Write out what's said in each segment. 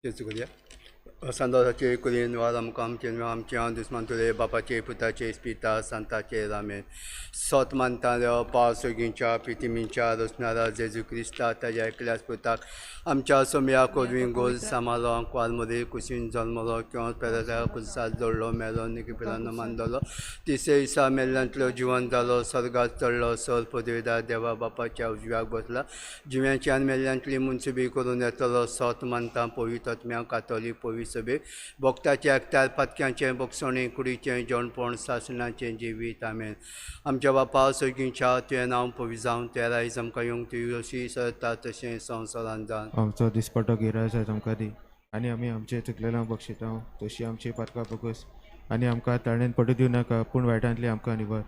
जेजू सांदोराचे कुलीन वार आमकां आमचे आमचे दुस्मान तुले बापाचे पुताचे इस्पिता सांताचे रामे सोत मानता देवा पावसोगींच्या पितिमींच्या रोसनारा जेजू क्रिस्ता ताज्या एकल्याच पुताक आमच्या सोमया कोरवीं गोल सामालो क्वालमोरी कुशीन जल्मलो किंवा पेराच्या कुसात जोडलो मेलो निकी मानदलो तिसरे दिसा मेल्ल्यांतलो जिवन जालो स्वर्गात चडलो सर पदवीदार देवा बापाच्या उजव्याक बसला जिव्याची आनी मेल्ल्यांतली मुनसुबी करून येतलो सोत मानता पवित्र आत्म्या कातोलीक पवित्र सभे भक्ताचे एकतार पातक्यांचें भोगसणें कुडीचें जेवणपण सासणाचें जिवीत आमेन. आमच्या बापा सगळींच्या तुवें नांव पवित्र जावन तुवें रायज आमकां येवंक तुजी अशी सरता तशें संवसारान जावन आमचो दिसपटो गिराज आयज आमकां दी आनी आमी आमचे चुकलेल्या बक्षिता तशी आमची पातकां बगस आनी आमकां ताणेन पडू दिवं नाका पूण वायटांतली आमकां निवार.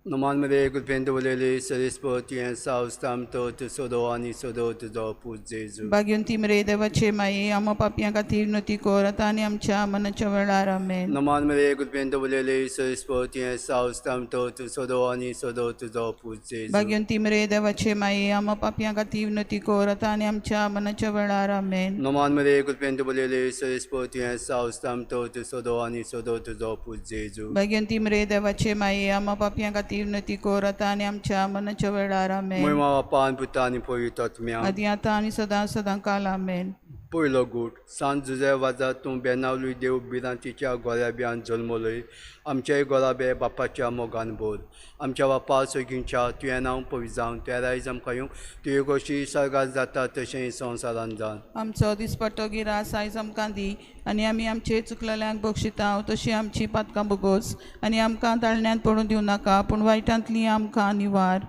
नमान मरे कृपेन दवरलेली सरेस्पती सावस्ताम तो तूं सोदो आनी सोदो तुजो पूत जेजू. भाग्यवंती मरे देवाचे माये आम्हा पापयां खातीर नती कर आतां आनी आमच्या मनाच्या वेळार आमेन. नमान मरे कृपेन दवरलेली सरेस्पती सावस्ताम तो तूं सोदो आनी सोदो तुजो पूत जेजू. भाग्यवंती मरे देवाचे माये आम्हा पापयां खातीर नती कर आतां आनी आमच्या मनाच्या वेळार आमेन. नमान मरे कृपेन दवरलेली सरेस्पती सावस्ताम तो तूं सोदो आनी सोदो तुजो पूत जेजू. भाग्यवंती मरे देवाचे माये आम्हा पापयां खातीर विनंती कर आतां आनी आमच्या मनाच्या वेळार आमेन. महिमा बापान पुता आनी पवित्र आत्म्या आदी आतां आनी सदां सदां काल आमेन. पयलो गूट सांत जुझे वाजा तूं बेनावली देव भिरांतीच्या गोऱ्याब्यान जल्मलोय आमचेय गोराबे बापाच्या मोगान भर आमच्या बापा सगळींच्या तुवें नांव पवित्र जावन तुवें रायज आमकां येवंक तुवें कशी सर्गात जाता तशें संवसारान जावन. आमचो दिसपट्टो गिरास आयज आमकां दी आनी आमी आमचे चुकलेल्यांक बक्षिता तशी आमची पातकां बोगोस आनी आमकां ताळण्यांत पडून दिवं नाका पूण वायटांतली आमकां निवार.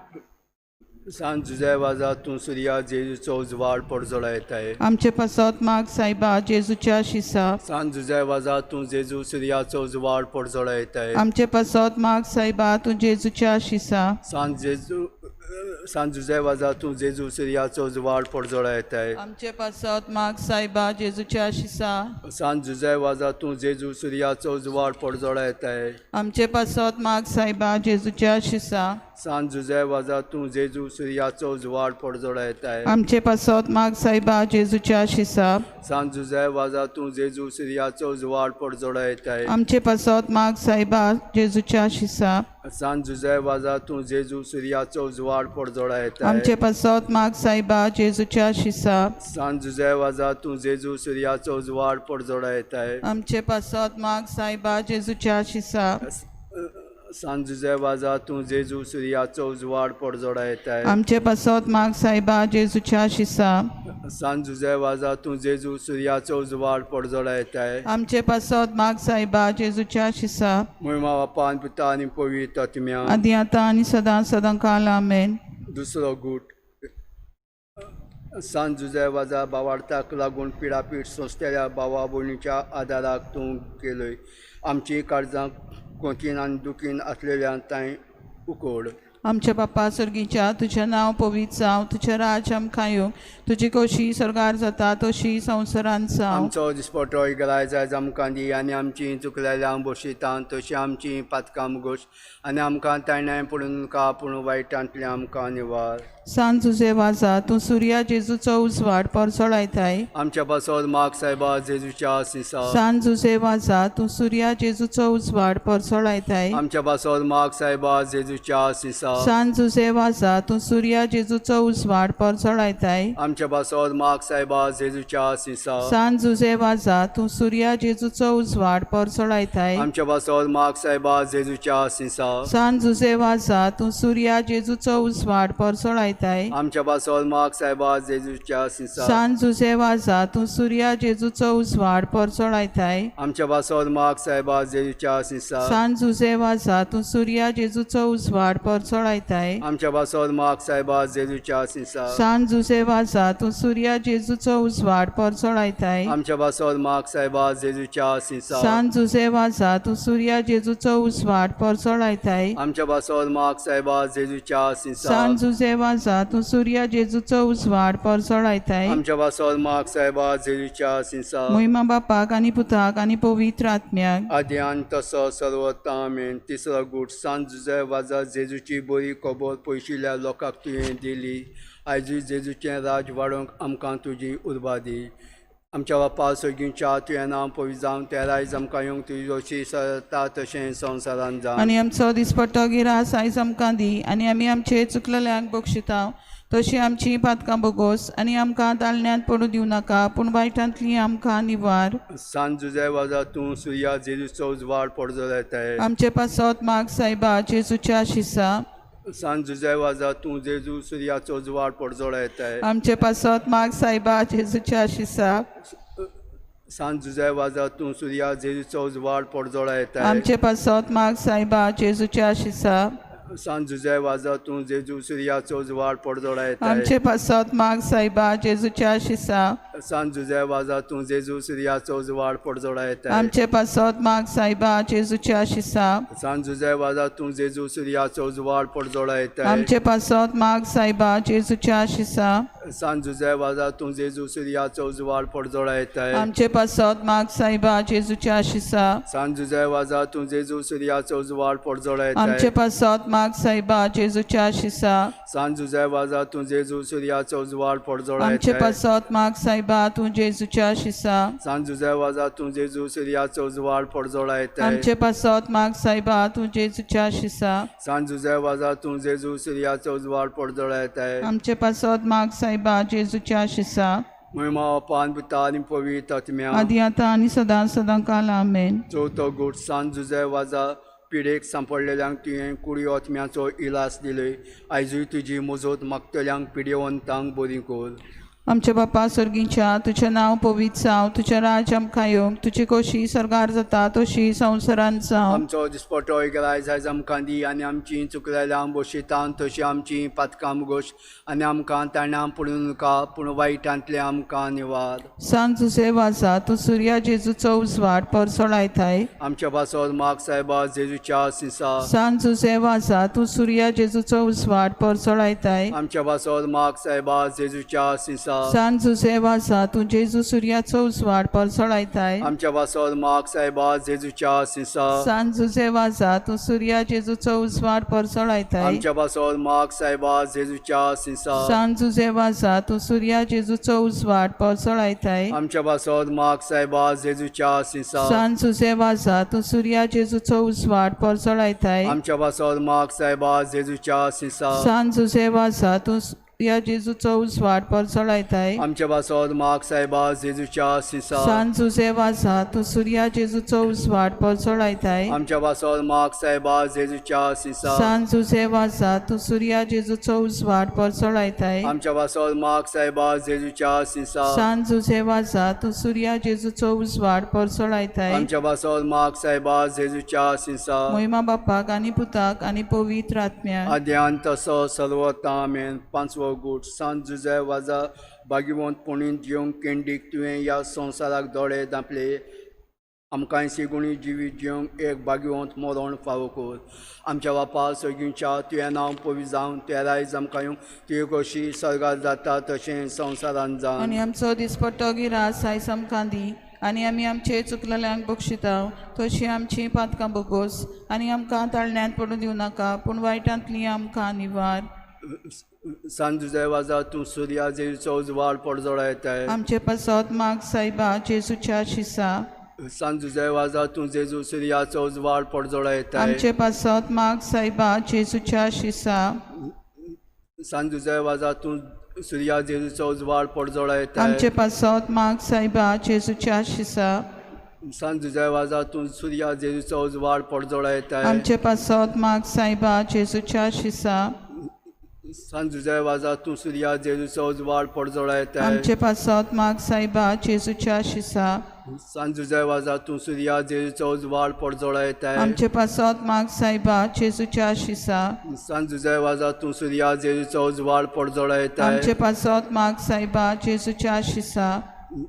सांत जुझे वाजा तूं सुर्या जेजूचो उजवाड पडजोळा येताय. आमचे पासत माग सायबा जेजूच्या शिसा. सांत जुझे वाजा तूं जेजू सुर्याचो उजवाड पडजोळा येताय. आमचे पासत माग सायबा तूं जेजूच्या शिसा. सांत जुझे वाजा तूं जेजू सुर्याचो उजवाड पडजोळा येताय. आमचे पासत माग सायबा जेजूच्या शिसा. सांत जुझे वाजा तूं जेजू सुर्याचो उजवाड पडजोळा येताय. आमचे पासत माग सायबा जेजूच्या शिसा. सांत जुझे वाजा तूं जेजू सुर्याचो उजवाड पडजोळा येताय. आमचे पासत माग सायबा जेजूच्या शिसा. सांत जुझे वाजा तूं जेजू सुर्याचो उजवाड पडजोळा येताय. आमचे पासत माग सायबा जेजूच्या शिसा. सांत जुझे वाजा तूं जेजू सुर्याचो उजवाड पडजोळा येताय. आमचे पासत माग सायबा जेजूच्या शिसा. सांत जुझे वाजा तूं जेजू सुर्याचो उजवाड पडजोळा येताय. आमचे पासत माग सायबा जेजूच्या शिसा. सांत जुझे वाजा तूं जेजू सुर्याचो उजवाड पडजोळा येताय. आमचे पासत माग सायबा जेजूच्या शिसा. सांत जुझे वाजा तूं जेजू सुर्याचो उजवाड पडजोळा येताय. आमचे पासत माग सायबा जेजूच्या शिसा. महिमा बापान पुता आनी पवित्र आत्म्या. आदी आतां आनी सदां सदां काल आमेन. दुसरो गूट सांत जुझे वाजा बावार्थाक लागून पिडापीड सोंसतल्या भावा भयणीच्या आदाराक तूं केलय आमचीं काळजां कोंतीन आनी दुखीन आसलेल्या तांय उकोड. आमच्या बापा सर्गीच्या तुजें नांव पवित्र जावं तुजें राज्य आमकां येवं तुजी कशी सर्गार जाता तशी संवसारांत जावं. आमचो दिसपटो गराय जायज आमकां दी आनी आमची चुकलेल्या बशितां तशी आमची पातकां मुगोश आनी आमकां ताणें पडून नाका पूण वायटांतलें आमकां निवार. सांत जुझे वाजा तूं सुर्या जेजूचो उजवाड परजळायताय. आमच्या पासत माग सायबा जेजूच्या सिसा. सांत जुझे वाजा तूं सुर्या जेजूचो उजवाड परजळायताय. आमच्या पासत माग सायबा जेजूच्या सिसा. सांत जुझे वाजा तूं सुर्या जेजूचो उजवाड परजळायताय. आमच्या पासत माग सायबा जेजूच्या सिसा. सांत जुझे वाजा तूं सुर्या जेजूचो उजवाड परजळायताय. आमच्या पासत माग सायबा जेजूच्या सिसा. सांत जुझे वाजा तूं सुर्या जेजूचो उजवाड परजळायताय. आमच्या पासत माग सायबा जेजूच्या सिसा. सांत जुझे वाजा तूं सुर्या जेजूचो उजवाड परजळायताय. आमच्या पासत माग सायबा जेजूच्या सिसा. सांत जुझे वाजा तूं सुर्या जेजूचो उजवाड परजळायताय. आमच्या पासत माग सायबा जेजूच्या सिसा. सांत जुझे वाजा तूं सुर्या जेजूचो उजवाड परजळायताय. आमच्या पासत माग सायबा जेजूच्या सिसा. सांत जुझे वाजा तूं सुर्या जेजूचो उजवाड परजळायताय. आमच्या पासत माग सायबा जेजूच्या सिसा. सांत जुझे वाजा तूं सुर्या जेजूचो उजवाड परजळायताय. आमच्या पासत माग सायबा जेजूच्या सिसा. महिमा बापाक आनी पुताक आनी पवित्र आत्म्याक. आदी आनी तसो सर्वता आमेन. तिसरो गूट सांत जुझे वाजा जेजूची बरी खबर पयशिल्ल्या लोकांक तुवें दिली आयजूय जेजूचें राज वाडोवंक आमकां तुजी उर्बा दी. आमच्या बापा सगळींच्या तुवें नांव पवित्र जावन तें रायज आमकां येवंक तुजी जशी सरता तशें संवसारान जावं. आनी आमचो दिसपट्टो गिरास आयज आमकां दी आनी आमी आमचे चुकलेल्यांक बक्षिता तशी आमची पातकां बोगोस आनी आमकां दालण्यांत पडूं दिवं नाका पूण वायटांतली आमकां निवार. सान जुझे वाजा तूं सुर्या जेजूचो उजवाड पडजो येताय. आमचे पासत माग सायबा जेजूच्या शिसा. सान जुझे वाजा तूं जेजू सुर्याचो उजवाड पडजो येताय. आमचे पासत माग सायबा जेजूच्या शिसा. सान जुझे वाजा तूं सुर्या जेजूचो उजवाड पडजो येताय. आमचे पासत माग सायबा जेजूच्या शिसा. सान जुझे वाजा तूं जेजू सुर्याचो उजवाड पडजो येताय. आमचे पासत माग सायबा जेजूच्या शिसा. सान जुझे वाजा तूं जेजू सुर्याचो उजवाड पडजो येताय. आमचे पासत माग सायबा जेजूच्या शिसा. सान जुझे वाजा तूं जेजू सुर्याचो उजवाड पडजो येताय. आमचे पासत माग सायबा जेजूच्या शिसा. सान जुझे वाजा तूं जेजू सुर्याचो उजवाड पडजो येताय. आमचे पासत माग सायबा जेजूच्या शिसा. सान जुझे वाजा तूं जेजू सुर्याचो उजवाड पडजो येताय. आमचे पासत माग सायबा जेजूच्या शिसा. सान जुझे वाजा तूं जेजू सुर्याचो उजवाड पडजो आमचे येताय. पासत माग सायबा तूं जेजूच्या शिसा. सान जुझे वाजा तूं जेजू सुर्याचो उजवाड पडजो येताय. आमचे पासत माग सायबा तूं जेजूच्या शिसा. सान जुझे वाजा तूं जेजू सुर्याचो उजवाड पडजो येताय. आमचे पासत माग सायबा जेजूच्या शिसा. महिमा बापान पुता आनी पवित्र आत्म्या. आदी आतां आनी सदां सदां काल आमेन. चवथो गूट. सान जुझे वाजा पिडेक सांपडलेल्यांक तुवें कुडी आत्म्याचो इलास दिलय, आयजूय तुजी मजत मागतल्यांक पिडेवंतांक बरी कर. आमच्या बापा सर्गीच्या, तुजें नांव पवित्र जावं, तुजें राज्य आमकां येवंक, तुजी खोशी सर्गार जाता तशी संवसारांत जावं. आमचो दिसपटो आयज आयज आमकां दी आनी आमची चुकलेल्या बशितान तशी आमची पातकां गोश आनी आमकां ताणा पडूं नाका पूण वायटांतलें आमकां निवार. सान जुसे वाजा तूं सुर्या जेजूचो उजवाड परसोळायताय. आमच्या पासत माग सायबा जेजूच्या सिसा. सान जुसे वाजा तूं सुर्या जेजूचो उजवाड परसोळायताय. आमच्या पासत माग सायबा जेजूच्या सिसा. सान जुसे वाजा तूं जेजू सुर्याचो उजवाड परसोळायताय. आमच्या पासत माग सायबा जेजूच्या सिसा. सान जुसे वाजा तूं सुर्या जेजूचो उजवाड परसोळायताय. आमच्या पासत माग सायबा जेजूच्या सिसा. सान जुसे वाजा तूं सुर्या जेजूचो उजवाड परसोळायताय. आमच्या पासत माग सायबा जेजूच्या सिसा. सान जुसे वाजा तूं सुर्या जेजूचो उजवाड परसोळायताय. आमच्या पासत माग सायबा जेजूच्या सिसा. सान जुसे वाजा तूं सुर्या जेजूचो उजवाड परसोळायताय. आमच्या पासत माग सायबा जेजूच्या सिसा. सान जुसे वाजा तूं सुर्या जेजूचो उजवाड परसोळायताय. आमच्या पासत माग सायबा जेजूच्या सिसा. सान जुसे वाजा तूं सुर्या जेजूचो उजवाड परसोळायताय. आमच्या पासत माग सायबा जेजूच्या सिसा. सान जुसे वाजा तूं सुर्या जेजूचो उजवाड परसोळायताय. आमच्या पासत माग सायबा जेजूच्या सिसा. मोहिमा बापाक आनी पुताक आनी पवित्र आत्म्याक. आद्यान तसो सर्वता आमेन. पांचवो गूट. सान जुझे वाजा भाग्यवंतपणी जिवंक केंडीक तुवें ह्या संवसाराक दोळे धांपले, आमकां सेगुणी जिवीत जिवंक एक भाग्यवंत मरण फावो कर. आमच्या बापा सगळींच्या, तुवें नांव पवित्र जावन तुवें रायज आमकां येवंक, तुवें कशी सर्गार जाता तशें संवसारान जावन. आनी आमचो दिसपट्टो गिरास आयज आमकां दी आनी आमी आमचे चुकलेल्यांक बक्षिताव तशी आमची पातकां बोगोस आनी आमकां ताळण्यांत पडूं दिवं नाका पूण वायटांतली आमकां निवार. सान जुझे वाजा तूं सुर्या जेजूचो उजवाड पडजोळायताय. आमचे पासत माग सायबा जेजूच्या शिसा. सान जुझे वाजा तूं जेजू सुर्याचो उजवाड पडजोळायताय. आमचे पासत माग सायबा जेजूच्या शिसा. सान जुझे वाजा तूं सुर्या जेजूचो उजवाड पडजोळायताय. आमचे पासत माग सायबा जेजूच्या शिसा. सान जुझे वाजा तूं सुर्या जेजूचो उजवाड पडजोळायताय. आमचे पासत माग सायबा जेजूच्या शिसा. सान जुझे वाजा तूं सुर्या जेजूचो उजवाड पडजोळायताय. आमचे पासत माग सायबा जेजूच्या शिसा. सान जुझे वाजा तूं सुर्या जेजूचो उजवाड पडजोळायताय. आमचे पासत माग सायबा जेजूच्या शिसा. सान जुझे वाजा तूं सुर्या जेजूचो उजवाड पडजोळायताय. आमचे पासत माग सायबा जेजूच्या शिसा.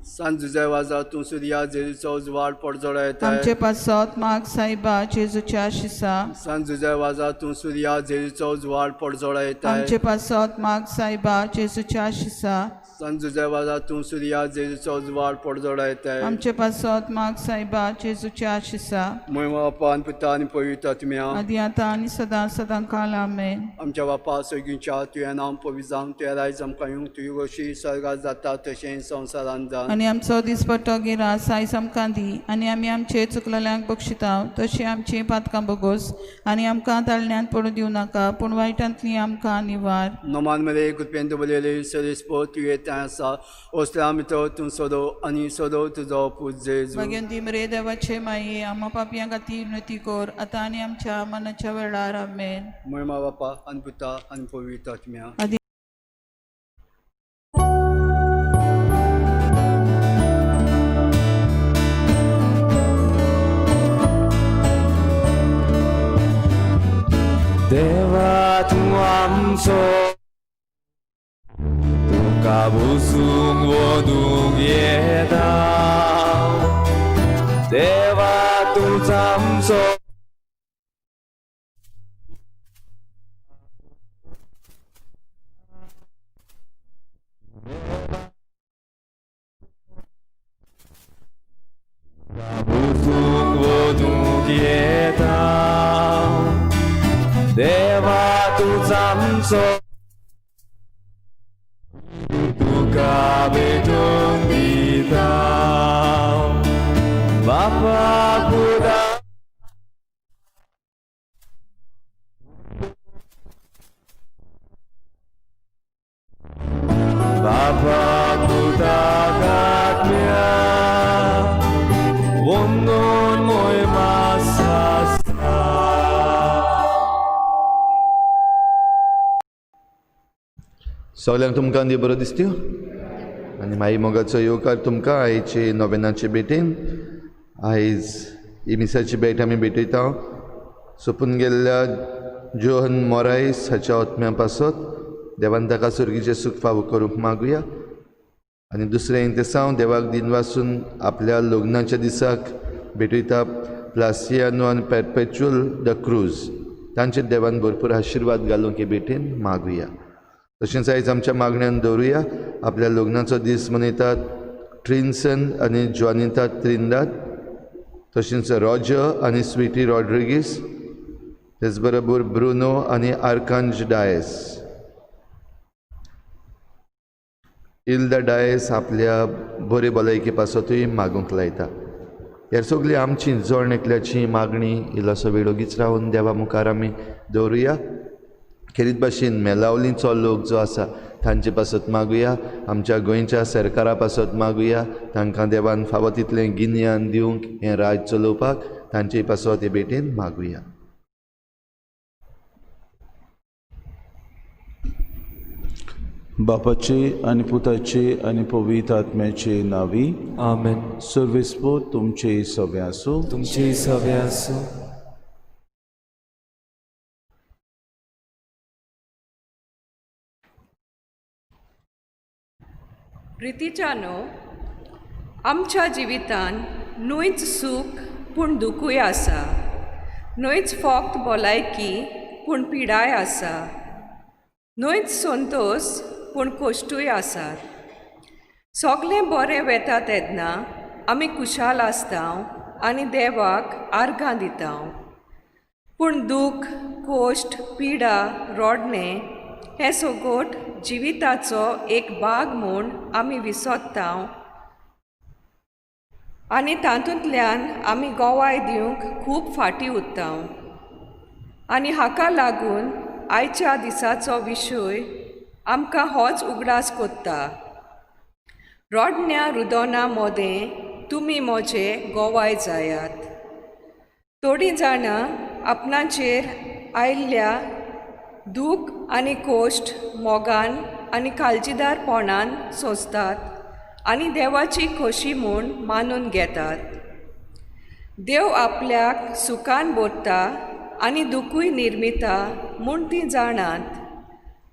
सान जुझे वाजा तूं सुर्या जेजूचो उजवाड पडजोळायताय. आमचे पासत माग सायबा जेजूच्या शिसा. सान जुझे वाजा तूं सुर्या जेजूचो उजवाड पडजोळायताय. आमचे पासत माग सायबा जेजूच्या शिसा. सान जुझे तूं सुर्या जेजूचो जुवार पडजोडायताय. आमचे पासत माग सायबा जेजूच्या आशिसा. मोय बापा आनी पुता आनी पवित्र आत्म्या. आदी आतां आनी सदां सदां काल. आमेन. आमच्या बापा सगळींच्या तुवें नांव पवित्र जावं, तुवें रायज आमकां येवंक, तुजी गोशी स्वर्गात जाता तशें संवसारांत जावन. आनी आमचो दिसपट्टो गिरास आयज आमकां दी आनी आमी आमचे चुकलेल्यांक बक्षिता तशी आमची पातकां बगोस आनी आमकां ताळण्यांत पडूं दिवं नाका पूण वायटांतली आमकां निवार. नमान मरे कृपेन बलेले सरेस्पो तुवें थंय आसा ओसल्या भितर तूं सोदो आनी सोदो तुजो पूत जेजू. भाग्यंती मरे देवाचे माये आम्हा पापयां खातीर विनंती कर आतां आनी आमच्या मनाच्या वेळार. आमेन. मोय बापा आनी पुता आनी पवित्र आत्म्या. आदी देवा तूं आमचो तुका बसूंक वदूंक येता देवा तूंच आमचो बसूंक वदूंक येता देवा तूंच आमचो तुका भेटून दिता बापा पुता बापा पुता आत्म्या वंदन मोय आसा. सगल्यांक तुमकां दी बरो दिसत्यो आनी माई मोगाचो येवकार तुमकां आयचे नोवेनाचे भेटेन. आयज ही मिसाची भेट आमी भेटयता सोंपून गेल्ल्या जोहन मोरायस हाच्या आत्म्या पासत देवान ताका सुर्गीचें सूख फावो करूंक मागुया. आनी दुसरें इंतेसांव देवाक दिनवासून आपल्या लग्नाच्या दिसाक भेटयता प्लासियानो आनी पेरपेच्युअल the cruise तांचेर देवान भरपूर आशिर्वाद घालूंक हे भेटेन मागुया. तशेंच आयज आमच्या मागण्यान दवरुया आपल्या लग्नाचो दीस मनयतात ट्रिन्सन आनी जॉनिता त्रिंदाद, तशेंच रॉजर आनी स्विटी रॉड्रिगीस, तेच बरोबर ब्रुनो आनी आर्कांज डायस. इल्दा डायस आपल्या बरे भलायके पासतूय मागूंक लायता. ह्या सगळी आमची जण एकल्याची मागणी इल्लोसो वेळ ओगीच रावन देवा मुखार आमी दवरुया. खेरीत भाशेन मेलावलीचो लोक जो आसा तांचे पासत मागुया, आमच्या गोंयच्या सरकारा पासत मागुया, तांकां देवान फावो तितलें गिन्यान दिवंक हें राज चलोवपाक तांचे पासत हे भेटेन मागुया. बापाचे आनी पुताचे आनी पवित्र आत्म्याचे नांवी. आमेन. सर्वेस्पो तुमचे सवे आसूं. तुमचे सवे आसूं. प्रितीच्यानो, आमच्या जिवितान न्हूयच सूख पूण दुखूय आसा, न्हूयच फक्त भलायकी पूण पिडाय आसा, न्हूयच संतोश पूण कश्टूय आसात. सगलें बरें वेता तेन्ना आमी खुशाल आसता आनी देवाक आर्गां दिता, पूण दूख, कोश्ट, पिडा, रोडणें हें सगोट जिविताचो एक भाग म्हूण आमी विसरता आनी तातूंतल्यान आमी गोवाय दिवंक खूब फाटीं उरता. आनी हाका लागून आयच्या दिसाचो विशय आमकां होच उगडास कोत्ता. रोडण्या रुदोना मोदें तुमी म्हजे गोवाय जायात. थोडीं जाणां आपणाचेर आयिल्ल्या दूख आनी कोश्ट मोगान आनी काळजीदारपणान सोंसतात आनी देवाची खोशी म्हूण मानून घेतात. देव आपल्याक सुखान भरता आनी दुखूय निर्मिता म्हूण तीं जाणात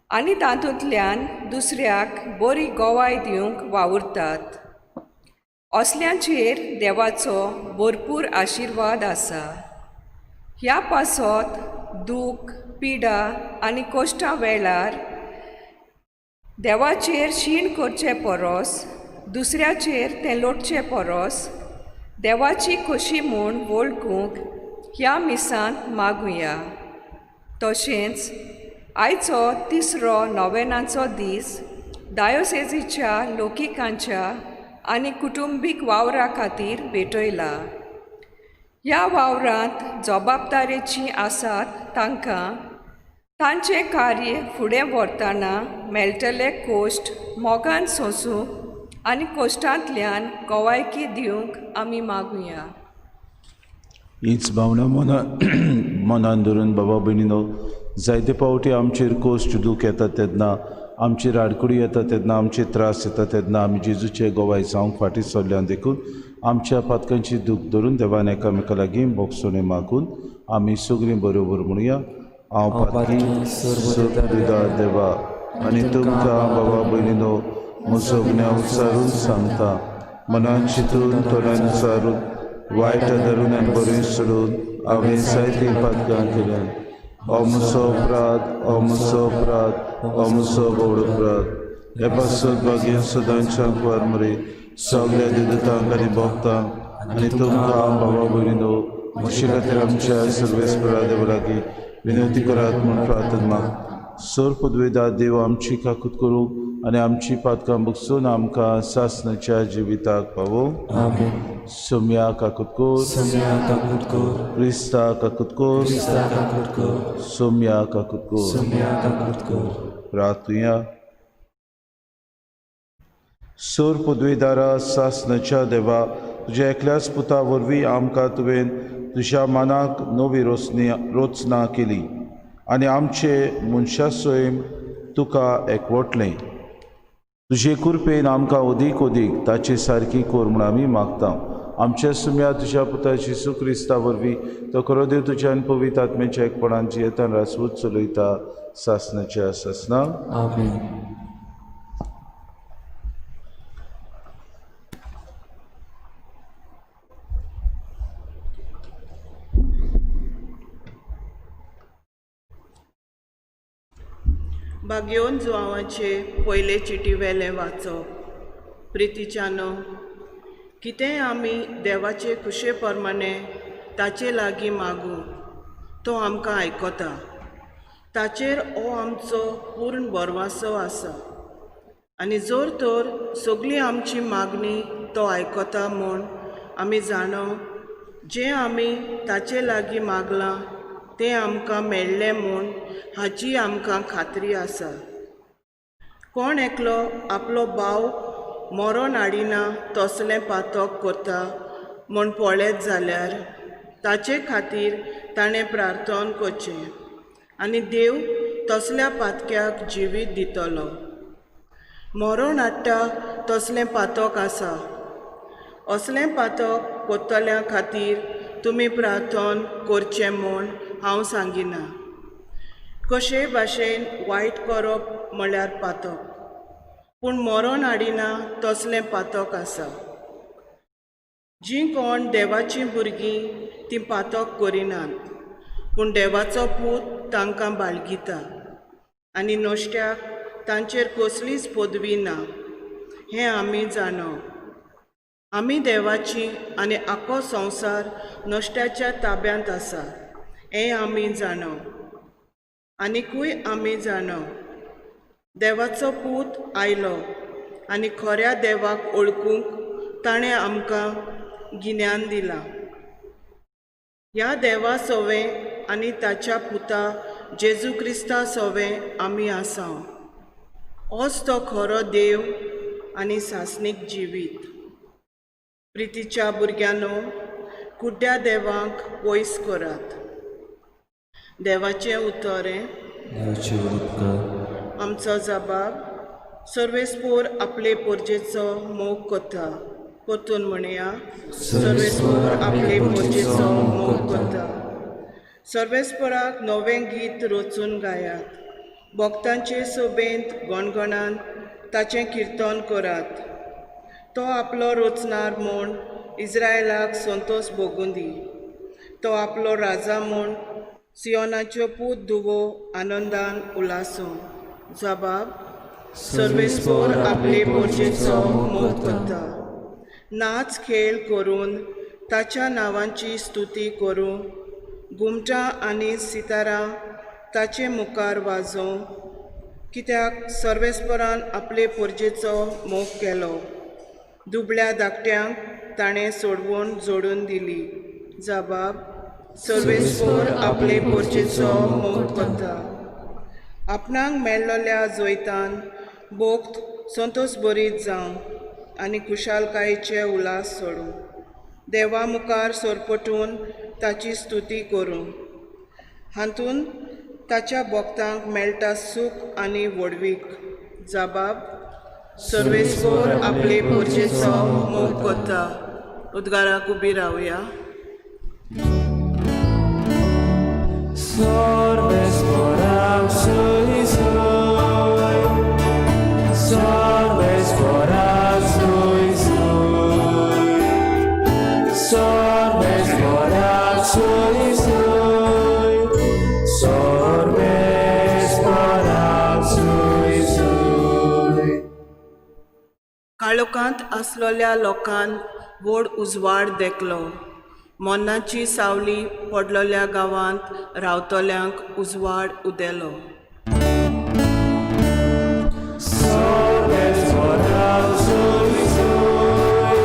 आनी तातूंतल्यान दुसऱ्याक बरी गोवाय दिवंक वावुरतात. असल्यांचेर देवाचो भरपूर आशिर्वाद आसा. ह्या पासत दूख, पिडा आनी कोश्टां वेळार देवाचेर शीण करचे परस दुसऱ्याचेर तें लोटचे परस देवाची खोशी म्हूण वळखूंक ह्या मिसांत मागुया. तशेंच आयचो तिसरो नोवेनाचो दीस डायोसेजीच्या लोकिकांच्या आनी कुटुंबीक वावरा खातीर भेटयला. ह्या वावरांत जबाबदारेची आसात तांकां तांचें कार्य फुडें व्हरतना मेळटले कोश्ट मोगान सोंसूंक आनी कोश्टांतल्यान गोवायकी दिवंक आमी मागुया. हीच भावना मनान धरून बाबा भयणीनो, जायते फावटी आमचेर कोश्ट दूख येता तेन्ना, आमचेर आडखळी येता तेन्ना, आमचे त्रास येता तेन्ना आमी जेजूचे गोवाय जावंक फाटीं सरल्या. देखून आमच्या पातकांची दूख धरून देवान एकामेका लागीं भोगसणें मागून आमी सगळीं बरोबर म्हणुया. हांव पातकी सर्वदा देवा आनी तुमकां बाबा भयणीनो म्हजो गुन्यांव उच्चारून सांगता, मनान चिंतून तोंडान उच्चारून वायट धरून आनी बरें सोडून हांवें जायतीं पातकां केल्यात. हो म्हजो अपराध, हो म्हजो अपराध, हो म्हजो व्हड अपराध. हे पासत भाग्य सदांच्या कुवार मरे सगळ्या देवतांक आनी भक्तांक आनी तुमकां बाबा भयणीनो म्हजे खातीर आमच्या सर्वेस्परा देवा लागीं विनंती करात म्हूण प्रार्थना माग. सर पदवेदार देव आमची काकूत करूं आनी आमची पातकां बगसून आमकां सासणाच्या जिविताक पावोवं. आमेन. सोम्या काकूत कोर, सोम्या काकूत कोर, क्रिस्ता काकूत कोर, क्रिस्ता काकूत कोर, सोम्या काकूत कोर. सोम्या काकूत कोर. प्रार्थुया. सोर पदवेदारा सासणाच्या देवा, तुज्या एकल्याच पुता वरवीं आमकां तुवें तुज्या मनाक नवी रचना केली आनी आमचे मनशा सैम तुका एकवटलें. तुजे कृपेन आमकां अदीक अदीक ताचे सारकी कर म्हूण आमी मागता. आमच्या सुम्या तुज्या पुता जेजू क्रिस्ता वरवीं तो खरो देव तुज्या आनी पवित्र आत्म्याच्या एकपणान जियेतान रासवूच चलयता सासणाच्या सासना. आमेन. बागयोन जुवांवाचे पयले चिटी वेलें वाचप. प्रितीच्यानो, कितेंय आमी देवाचे खुशे प्रमाणे ताचे लागीं मागूं तो आमकां आयकता. ताचेर हो आमचो पूर्ण भरवासो आसा आनी जर तर सगळी आमची मागणी तो आयकता म्हूण आमी जाणो, जें आमी ताचे लागीं मागलां तें आमकां मेळ्ळें म्हूण हाची आमकां खात्री आसा. कोण एकलो आपलो भाव मरोन हाडिना तसलें पातक करता म्हूण पळयत जाल्यार ताचे खातीर ताणें प्रार्थना करचें आनी देव तसल्या पातक्याक जिवीत दितलो. मरोण हाडटा तसलें पातक आसा. असलें पातक करतल्या खातीर तुमी प्रार्थना करचें म्हूण हांव सांगिना. कशेय भाशेन वायट करप म्हळ्यार पातक, पूण मरोण हाडिना तसलें पातक आसा. जीं कोण देवाचीं भुरगीं तीं पातक करिनात, पूण देवाचो पूत तांकां बाळगिता आनी नश्ट्याक तांचेर कसलीच पदवी ना हें आमी जाणो. आमी देवाची आनी आख्खो संवसार नश्ट्याच्या ताब्यांत आसा हें आमी जाणो. आनिकूय आमी जाणो, देवाचो पूत आयलो आनी खऱ्या देवाक वळखूंक ताणें आमकां गिन्यान दिलां. ह्या देवा सवें आनी ताच्या पुता जेजू क्रिस्ता सवें आमी आसा. होच तो खरो देव आनी सासणीक जिवीत. प्रितीच्या भुरग्यांनो, कुड्ड्या देवांक पयस करात. देवाचें उतर हें. आमचो जबाब सर्वेस्पोर आपले पोरजेचो मोग करता. परतून म्हणया, सर्वेस्पोर आपले पोरजेचो मोग करता. सर्वेस्पोराक नवें गीत रचून गायात. भक्तांचे सोबेंत गणगणान ताचें किर्तन करात. तो आपलो रचणार म्हूण इस्रायलाक संतोश भोगूं दी. तो आपलो राजा म्हूण सियोनाच्यो पूत धुवो आनंदान उलासूं. जबाब. सर्वेस्पोर आपले पोरजेचो मोग करता. नाच खेळ करून ताच्या नांवांची स्तुती करूं, घुमटां आनी सितारां ताचे मुखार वाजोवं, कित्याक सर्वेस्परान आपले पोरजेचो मोग केलो, दुबळ्या धाकट्यांक ताणें सोडवून जोडून दिली. जबाब सर्वेस्पोर आपले पोरजेचो मोग करता. आपणाक मेळ्ळोल्या जैतान भोक्त संतोश बरीत जावं आनी खुशालकायेचे उल्हास सोडूं, देवा मुखार सरपटून ताची स्तुती करूं. हातूंत ताच्या भक्तांक मेळटा सूख आनी व्हडवीक. जबाब सर्वेस्पोर आपले पोरजेचो मोग करता. उद्गाराक उबी रावया. सर्वेस्पोराक सुय सुय, सर्वेस्पोराक सुय सुय, सर्वेस्पोराक सुय सुय, सर्वेस्पोराक सुय सुय. काळोखांत आसलेल्या लोकान व्हड उजवाड देखलो, मरणाची सावली पडलेल्या गांवांत रावतल्यांक उजवाड उदेलो. सर्वेस्पोराक सुय सुय,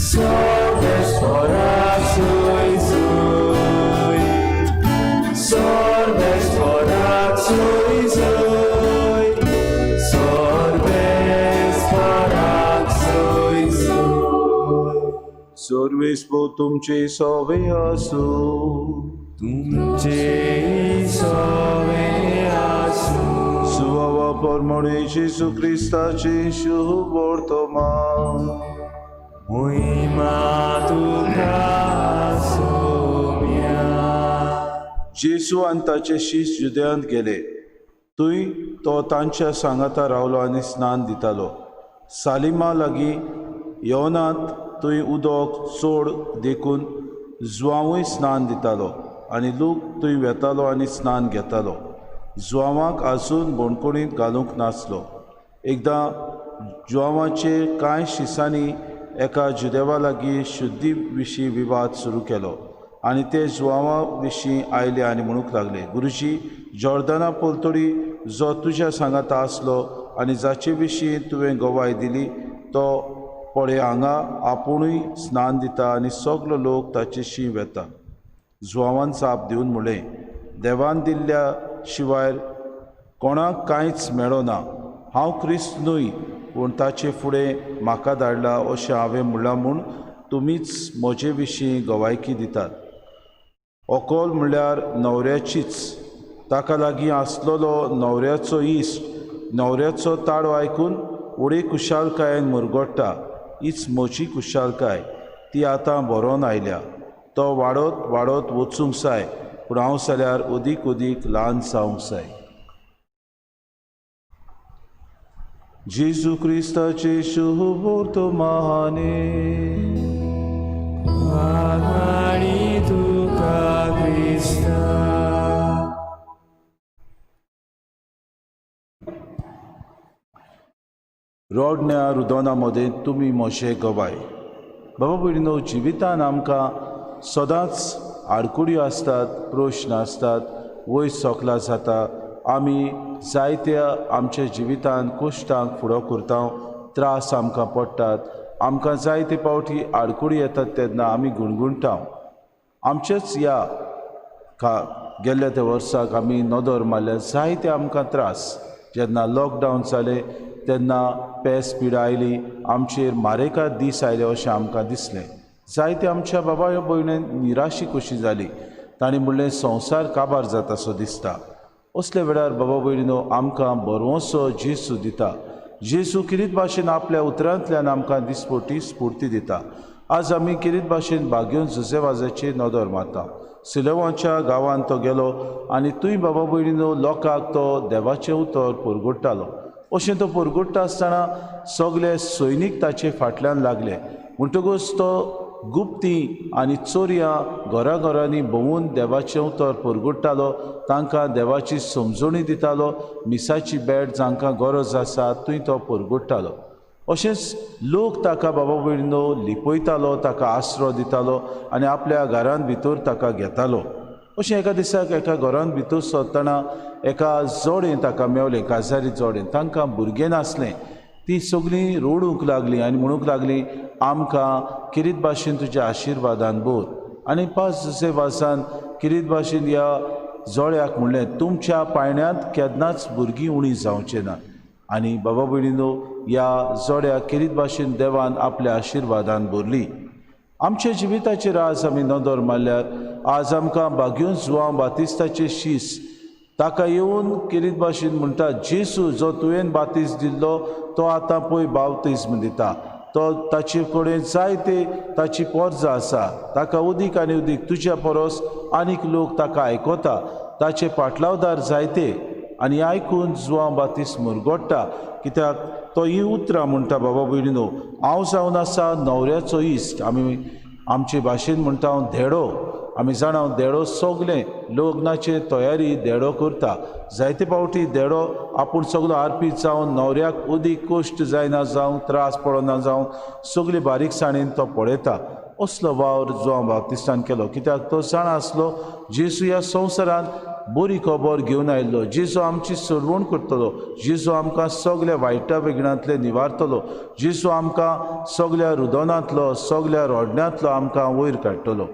सर्वेस्पोराक सुय सुय, सर्वेस्पोराक सुय सुय, सर्वेस्पोराक सुय सुय. सर्वेस्पोर तुमचे सोवे आसूं. तुमचे सोवे आसूं. सुवावा परमोणे जेजू क्रिस्ताचे शुभ वर्तमान. मोहिमा तुका सोम्या. जेजू आनी ताचे शीस जुदयांत गेले, थंय तो तांच्या सांगाता रावलो आनी स्नान दितालो. सालिमा लागीं येवनात थंय उदक चड देखून जुवांवूय स्नान दितालो आनी लोक थंय वेतालो आनी स्नान घेतालो. जुवांवाक आजून बणकोणींत घालूंक नासलो. एकदां जुवांवाचे कांय शिसांनी एका जुदेवा लागीं शुद्धी विशीं विवाद सुरू केलो आनी ते जुवांवा विशीं आयले आनी म्हणूंक लागले, गुरुजी, जॉर्दना पलतडी जो तुज्या सांगाता आसलो आनी जाचे विशीं तुवें गवाय दिली तो पळय हांगा आपुणूय स्नान दिता आनी सगलो लोक ताचेशी वेता. जुवांवान जाप दिवन म्हणलें, देवान दिल्ल्या शिवाय कोणाक कांयच मेळना. हांव क्रिस्त न्हय, पूण ताचे फुडें म्हाका धाडला अशें हांवें म्हणलां म्हूण तुमीच म्हजे विशीं गवायकी दितात. अकोल म्हणल्यार न्हवऱ्याचीच. ताका लागीं आसलेलो न्हवऱ्याचो इश्ट न्हवऱ्याचो ताळो आयकून उडे खुशालकायेन मुरगोट्टा, हीच म्हजी खुशालकाय, ती आतां बरोवन आयल्या. तो वाडत वाडत वचूंक जाय, पूण हांव जाल्यार अदीक अदीक ल्हान जावंक जाय. जेजू क्रिस्ताचे शुभ वर्तमाने. आनी तुका क्रिस्ता. रडण्या रुदना मदें तुमी म्हजे गवाय. बाबा भयणीनो, जिवितान आमकां सदांच आडकुड्यो आसतात, प्रश्न आसतात, वयर सोकला जाता. आमी जायत्या आमच्या जिवितान कश्टांक फुडो करता, त्रास आमकां पडटात, आमकां जायते पावटी आडकुडी येतात तेन्ना आमी गुणगुणटा. आमचेच ह्या गेल्ल्या त्या वर्साक आमी नदर मारल्यार जायते आमकां त्रास. जेन्ना लॉकडावन जालें तेन्ना पेस पिडा आयली, आमचेर मारेकार दीस आयले अशें आमकां दिसलें. जायते आमच्या बाबा भयणीन निराशी कशी जाली, तांणी म्हणलें संवसार काबार जाता सो दिसता. असल्या वेळार बाबा भयणीनो आमकां बरोसो जेजू दिता. जेजू किरीत भाशेन आपल्या उतरांतल्यान आमकां दिसपटी स्फूर्ती दिता. आज आमी किरीत भाशेन बागेवन जुजेवाजाचेर नदर मारता. सिलेवाच्या गांवांत तो गेलो आनी थंय बाबा भयणीनो लोकांक तो देवाचें उतर परगट्टालो. अशें तो परगट्टा आसतना सगळे सैनीक ताचे फाटल्यान लागले. म्हणटकूच तो गुप्ती आनी चोरयां घराघरांनी भोंवून देवाचें उतर परगुट्टालो, तांकां देवाची समजणी दितालो, मिसाची भेट जांकां गरज आसा थंय तो परगुट्टालो। अशेंच लोक ताका बाबा भयणीनो लिपयतालो, ताका आसरो दितालो आनी आपल्या घरांत भितर ताका घेतालो। अशें एका दिसाक एका घरांत भितर सरतना एका जोडें ताका मेवलें, काजारी जोडें, तांकां भुरगें नासलें। ती सगळीं रडूंक लागलीं आनी म्हणूंक लागलीं, आमकां किरीत भाशेन तुज्या आशिर्वादान भर। आनी पास जुसे वासान किरीत भाशेन ह्या जोड्याक म्हणलें, तुमच्या पायण्यांत केन्नाच भुरगीं उणी जावचें ना। आनी बाबा भयणीनो ह्या जोड्याक किरीत भाशेन देवान आपल्या आशिर्वादान भरली। आमच्या जिविताचेर आज आमी नदर मारल्यार आज आमकां बागयोन जुआंव बातिस्ताचे शीस ताका येवन किरीत भाशेन म्हणटा, जेसू जो तुवें बातीस दिल्लो तो आतां पळय बावतिज्म दिता, तो ताचे कडेन जायते ताची पोरजा आसा, ताका उदीक आनी उदीक तुज्या परस आनीक लोक ताका आयकता, ताचे पाटलावदार जायते। आनी आयकून जुआंव बातीस मुरगोट्टा, कित्याक तो ही उतरां म्हणटा, बाबा भयणीनो हांव जावन आसा न्हवऱ्याचो इश्ट। आमी आमचे भाशेन म्हणटा हांव धेडो, आमी जाणा देडो सगलें लग्नाचे तयारी देडो करता। जायते फावटी देडो आपूण सगलो आरपीत जावन न्हवऱ्याक उदीक कश्ट जायना जावं, त्रास पडना जावं, सगली बारीकसाणेन तो पळयता। असलो वावर जुआंव बाप्तिस्तान केलो, कित्याक तो जाणा आसलो जेजू ह्या संवसारांत बरी खबर घेवन आयिल्लो, जेजू आमची सोडवण करतलो, जेजू आमकां सगल्या वायटा विघ्नांतले निवारतलो, जेजू आमकां सगल्या रुदनांतलो सगल्या रडण्यांतलो आमकां वयर काडटलो।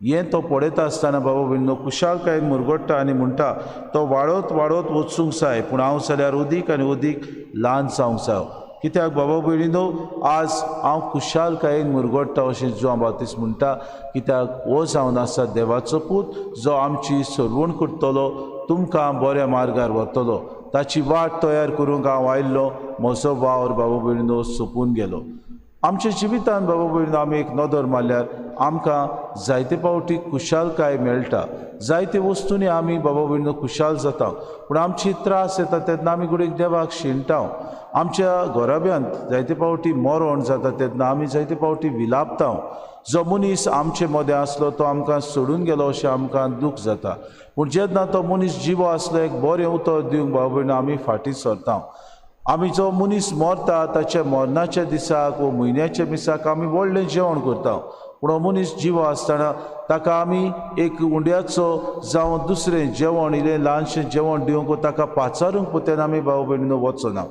हें तो पळयता आसतना बाबा भयणीनो खुशालकायेन मुरगोट्टा आनी म्हणटा, तो वाडत वाडत वचूंक जाय, पूण हांव जाल्यार उदीक आनी उदीक ल्हान जावंक जाय। कित्याक बाबा भयणीनो आज हांव खुशालकायेन मुरगोट्टा अशें जुआंव बाप्तीस्त म्हणटा, कित्याक हो जावन आसा देवाचो पूत जो आमची सोडवण करतलो, तुमकां बऱ्या मार्गार व्हरतलो, ताची वाट तयार करूंक हांव आयिल्लो, म्हजो वावर बाबा भयणीनो सोंपून गेलो। आमच्या जिवितान बाबा भयणीनो आमी एक नदर मारल्यार आमकां जायते फावटी खुशालकाय मेळटा, जायते वस्तूंनी आमी बाबा भयणीनो खुशाल जाता, पूण आमची त्रास येता तेन्ना आमी घडयेक देवाक शिणटा। आमच्या घराब्यांत जायते फावटी मरण जाता तेन्ना आमी जायते फावटी विलापता। जो मनीस आमचे मदें आसलो तो आमकां सोडून गेलो अशें आमकां दूख जाता, पूण जेन्ना तो मनीस जिवो आसलो एक बरें उतर दिवंक बाबा भयणीनो आमी फाटीं सरता। आमी जो मनीस मरता ताच्या मरणाच्या दिसाक वो म्हयन्याच्या दिसाक आमी व्हडलें जेवण करता, पूण हो मनीस जिवो आसतना ताका आमी एक उंड्याचो जावं दुसरें जेवण इल्लें ल्हानशें जेवण दिवंक ताका पाचारूंक तेन्ना आमी भाव भयणीनो वचना।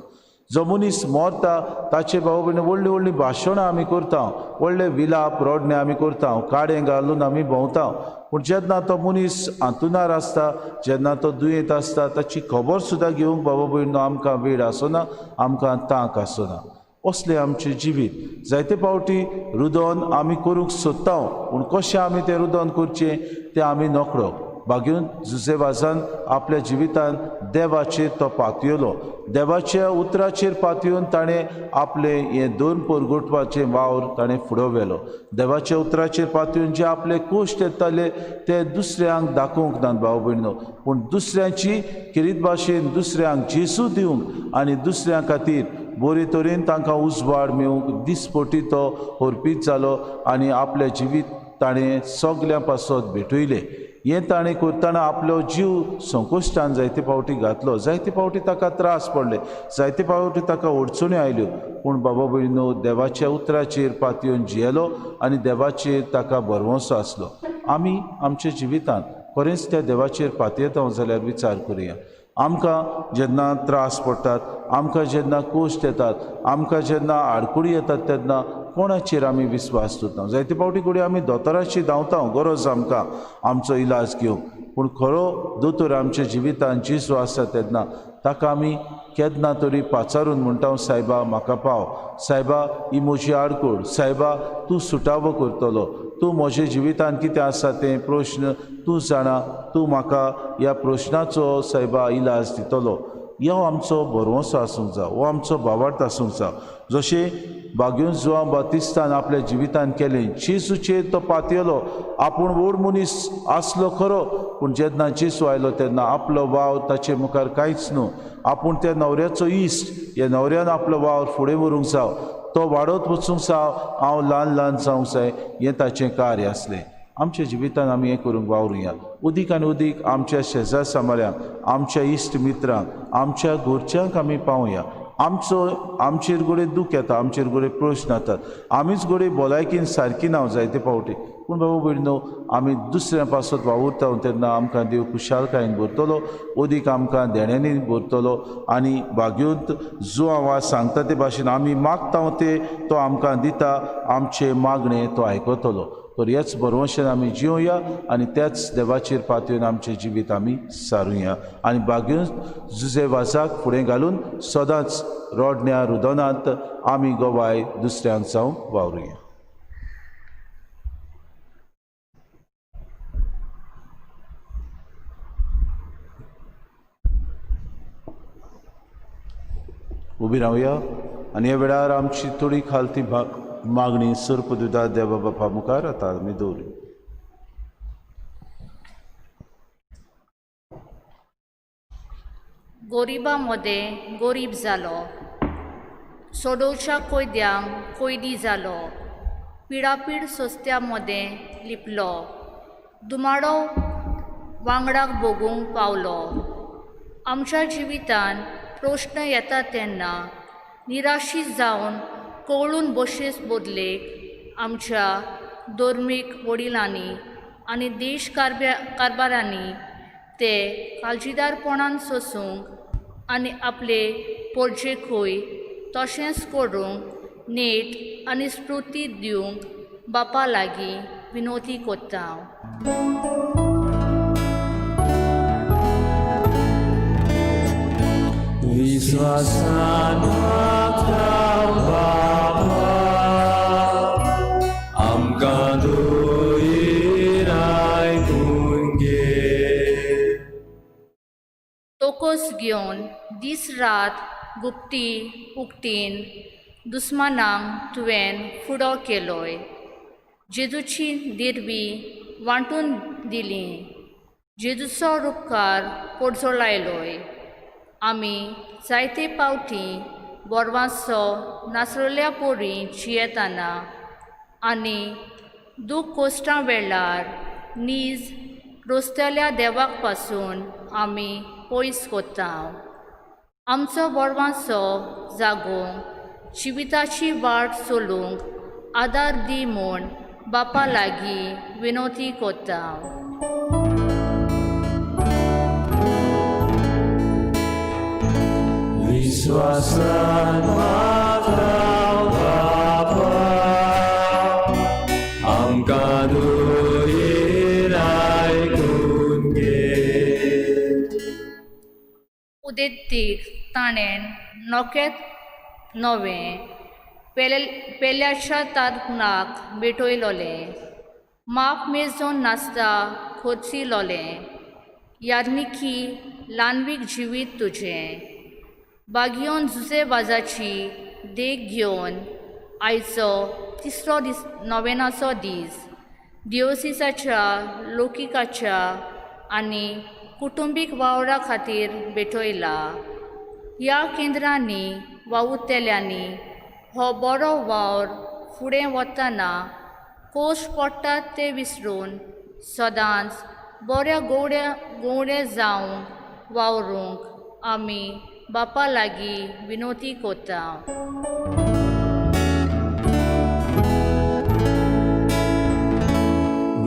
जो मनीस मरता ताचे भाव भयणी व्हडलीं व्हडलीं भाशणां आमी करता, व्हडले विलाप रडणे आमी करता, काडें घालून आमी भोंवता, पूण जेन्ना तो मनीस आंतुणार आसता, जेन्ना तो दुयेंत आसता, ताची खबर सुद्दां घेवंक बाबा भयणीनो आमकां वेळ आसना, आमकां तांक आसना। असलें आमचें जिवीत जायते फावटी रुदन आमी करूंक सोदता, पूण कशें आमी तें रुदन करचें तें आमी नकळो। बागेवन जुजे वाजान आपल्या जिवितान देवाचेर तो पातयलो, देवाच्या उतराचेर पातयेवन ताणें आपलें हें दोन परगुटपाचें वावर ताणें फुडें व्हेलो। देवाच्या उतराचेर पातयेवन जे आपले कश्ट येताले ते दुसऱ्यांक दाखोवंक नात भाव भयणीनो, पूण दुसऱ्यांची किरीत भाशेन दुसऱ्यांक जेजू दिवंक आनी दुसऱ्यां खातीर बरे तरेन तांकां उजवाड मेळूंक दिसपटी तो हरपीत जालो आनी आपलें जिवीत ताणें सगल्यां पासत भेटयलें। हें ताणें करतना आपलो जीव संकश्टान जायते फावटी घातलो, जायते फावटी ताका त्रास पडले, जायते फावटी ताका अडचण्यो आयल्यो, पूण बाबा भयणीनो देवाच्या उतराचेर पातयेवन जियेलो आनी देवाचेर ताका भरवंसो आसलो। आमी आमच्या जिवितांत खरेंच त्या देवाचेर पातयेता जाल्यार विचार करुया। आमकां जेन्ना त्रास पडटात, आमकां जेन्ना कश्ट येतात, आमकां जेन्ना आडकुडी येतात तेन्ना कोणाचेर आमी विस्वास दवरता? जायते फावटी घडये आमी दोतोराची धांवता, गरज आमकां आमचो इलाज घेवंक, पूण खरो दोतोर आमच्या जिवितांत जेजू आसा तेन्ना ताका आमी केन्ना तरी पाचारून म्हणटा, सायबा म्हाका पाव, सायबा ही म्हजी आडकूड, सायबा तूं सुटावो करतलो, तूं म्हज्या जिवितांत कितें आसा तें प्रश्न तूं जाणा, तूं म्हाका ह्या प्रश्नाचो सायबा इलाज दितलो। हो आमचो भरवंसो आसूंक जाय, हो आमचो भावार्थ आसूंक जाय। जशें बागयोन जुआंव बातिस्तान आपल्या जिवितान केलें, जेजूचेर तो पातयेलो, आपूण व्हड मनीस आसलो खरो, पूण जेन्ना जेजू आयलो तेन्ना आपलो वावर ताचे मुखार कांयच न्हू, आपूण त्या न्हवऱ्याचो इश्ट, ह्या न्हवऱ्यान आपलो वावर फुडें व्हरूंक जाव। तो वाडत वचूंक जाव, हांव ल्हान ल्हान जावंक जाय, हें ताचें कार्य आसलें. आमच्या जिवितान आमी हें करूंक वावरुया. उदीक आनी उदीक आमच्या शेजार सांबाळ्यांक, आमच्या इश्ट मित्रांक, आमच्या घरच्यांक आमी पावया. आमचो आमचेर गोडे दूख येता, आमचेर गोडे प्रश्न येतात, आमीच गोडे भलायकेन सारकी ना जायते फावटी, पूण बाबा भयणीनो आमी दुसऱ्या पासत वावुरता तेन्ना आमकां देव खुशालकायेन भरतलो, अदीक आमकां देण्यांनी भरतलो आनी भाग्योंत जो हांव सांगता ते भाशेन आमी मागता ते तो आमकां दिता, आमचे मागणे तो आयकतलो. तर ह्याच भरवंशान आमी जिवया आनी त्याच देवाचेर पातयेवन आमचें जिवीत आमी सारुया आनी भाग्योन जुजे वाजाक फुडें घालून सदांच रोडण्या रुदनांत आमी गवाय दुसऱ्यांक जावंक वावरुया. उबी रावया आनी ह्या वेळार आमची थोडी खालती मागणी सर्प दुदा देवा बापा मुखार आतां आमी दवरी. गोरिबा मदें गोरीब जालो, सोडोवच्या कोयद्यांक कोयदी जालो, पिडापीड सोस्त्या मदें लिपलो, दुमाडो वांगडाक भोगूंक पावलो. आमच्या जिवितान प्रश्न येता तेन्ना निराशी जावन कवळून बशेस बदलेक आमच्या धर्मीक वडिलांनी आनी देश कारभारांनी ते काळजीदारपणान सोसूंक आनी आपले पोरजेकूय तशेंच करूंक नेट आनी स्फूर्ती दिवंक बापा लागीं विनोती कोत्ता. विश्वासान बापा आमकां दुयेर आयकून घे. तोकोस घेवन दीस रात गुप्ती उक्तीन दुस्मानांक तुवें फुडो केलोय, जेजूची दिरवी वांटून दिली, जेजूचो रुपकार पोडजोलायलोय. आमी जायते पावटी बोरवांचो नासलेल्या पोरी जियेतना आनी दूख कोश्टां वेळार नीज रोसतल्या देवाक पासून आमी पयस कोत्ता. आमचो बोरवांचो जागोवंक जिविताची वाट चलूंक आदार दी म्हूण बापा लागीं विनोती कोत्ता. विश्वासान बापा आमकां दुयेर आयकून घे. उदेंतीक ताणें नोकेत नवें पेल्याच्या तारकुणाक भेटयलोलें, माप मेजून नासता खोर्चिलोलें, याज्ञिकी ल्हानवीक जिवीत तुजें बागयोन जुजे वाजाची देख घेवन आयचो तिसरो दीस नोवेनाचो दीस दियोसिसाच्या लोकिकाच्या आनी कुटुंबीक वावरा खातीर भेटयला. ह्या केंद्रांनी वावुरतल्यांनी हो बरो वावर फुडें वतना कोश पडटात ते विसरून सदांच बऱ्या गोवड्या जावंक वावरूंक आमी बापा लागीं विनोती कोत्ता.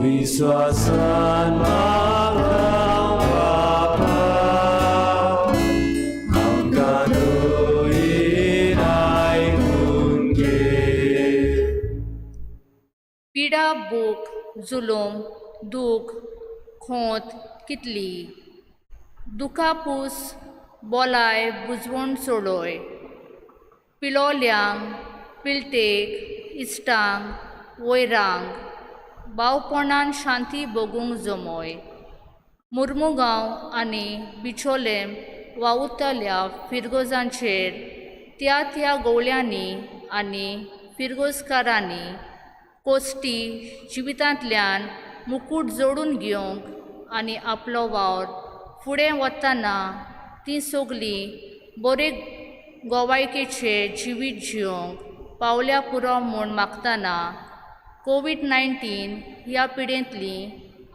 विश्वासान बापा आमकां दुयेर आयकून घे. पिडा भूक जुलूम दूख खोंत कितली दुखा पूस बोलाय बुजवण सोडोय, पिलोल्यांक पिलटेक इश्टांक वयरांक बावपणान शांती भोगूंक जमोय. मुर्मुगांव आनी बिचोलेम वावुरतल्या फिरगोजांचेर त्या त्या गोवल्यांनी आनी फिरगोजकारांनी कोश्टी जिवितांतल्यान मुकूट जोडून घेवंक आनी आपलो वावर फुडें वतना तीं सगलीं बरे गोवायकेचें जिवीत जियोंक पावल्या पुरो म्हूण मागतना कोवीड-19 ह्या पिडेंतली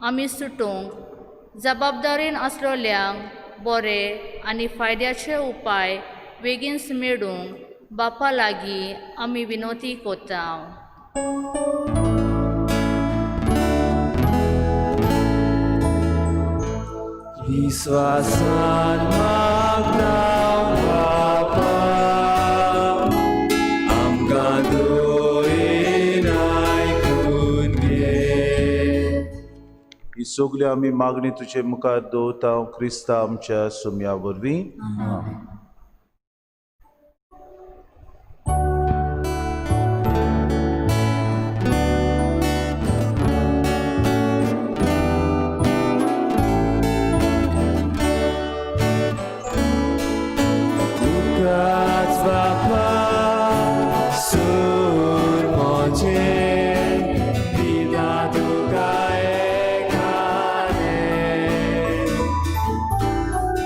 आमी सुटूंक जबाबदारीन आसलोल्यांक बरे आनी फायद्याचे उपाय बेगीनच मेळूंक बापा लागीं आमी विनोती कोता. विश्वासान मागता बापा आमकां दोळीन आयकून घे. ही सगळी आमी मागणी तुजे मुखार दवरता क्रिस्ता आमच्या सुम्या वरवीं. तुकाच बापा सूर म्हजें दिता तुका एकाने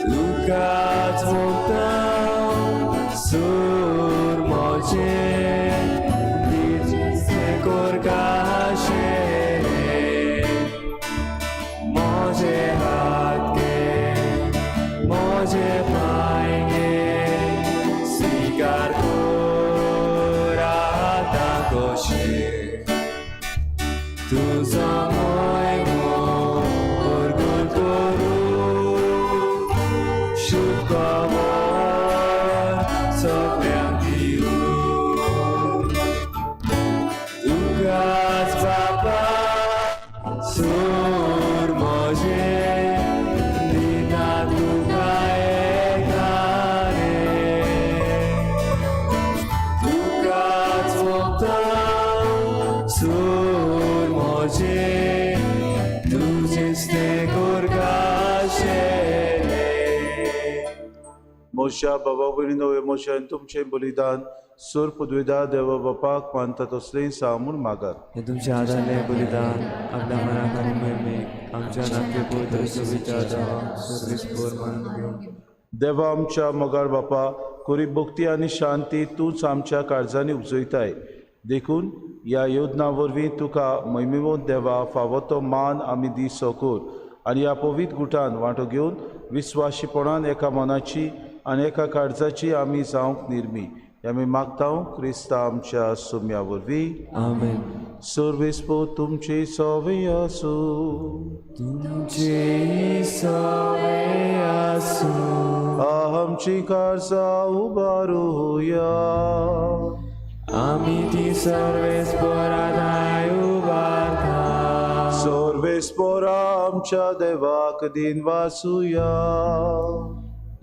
तुकाच मोगता सूर म्हजें दिचें कोरकाशें म्हजे हात घे म्हजे पांय घे स्वीकार कर आतां कशें तुजो मोयमो परगट करूं शुभ खबर सगळ्यांक दिवं तुकाच बापा सूर म्हजें दिता तुका एकाने तुकाच मोगता सूर म्हजें तुजेंच तें कोरकाशें. मोशा बाबा भयणीनो हे मोशान तुमचें बलिदान सूर पदवेदार देवा बापाक मानता तसलें सांग म्हूण मागात. हे तुमच्या आदारलें बलिदान आपल्या मनाक आनी मोहिमेक आमच्या नामके पवित्र सोबीच्या देवा सर्वेस्पोर मानून घेवन. देवा आमच्या मोगाळ बापा, कोरी भक्ती आनी शांती तूंच आमच्या काळजांनी उपजयताय, देखून ह्या योजना वरवीं तुका महिमेवंत देवा फावो तो मान आमी दी सकोर आनी ह्या पवित्र गुटान वांटो घेवन विस्वाशीपणान एका मनाची आनी एका काळजाची आमी जावंक निर्मी हे आमी मागता क्रिस्ता आमच्या सुम्या वरवीं. आमेन. सर्वेस्पोर तुमचे सवे आसूं. तुमचे सवे आसूं. आमची काळजां उबारुया. आमी ती सर्वेस्पोरादाय उबारता. सर्वेस्पोरा आमच्या देवाक दिन वासुया.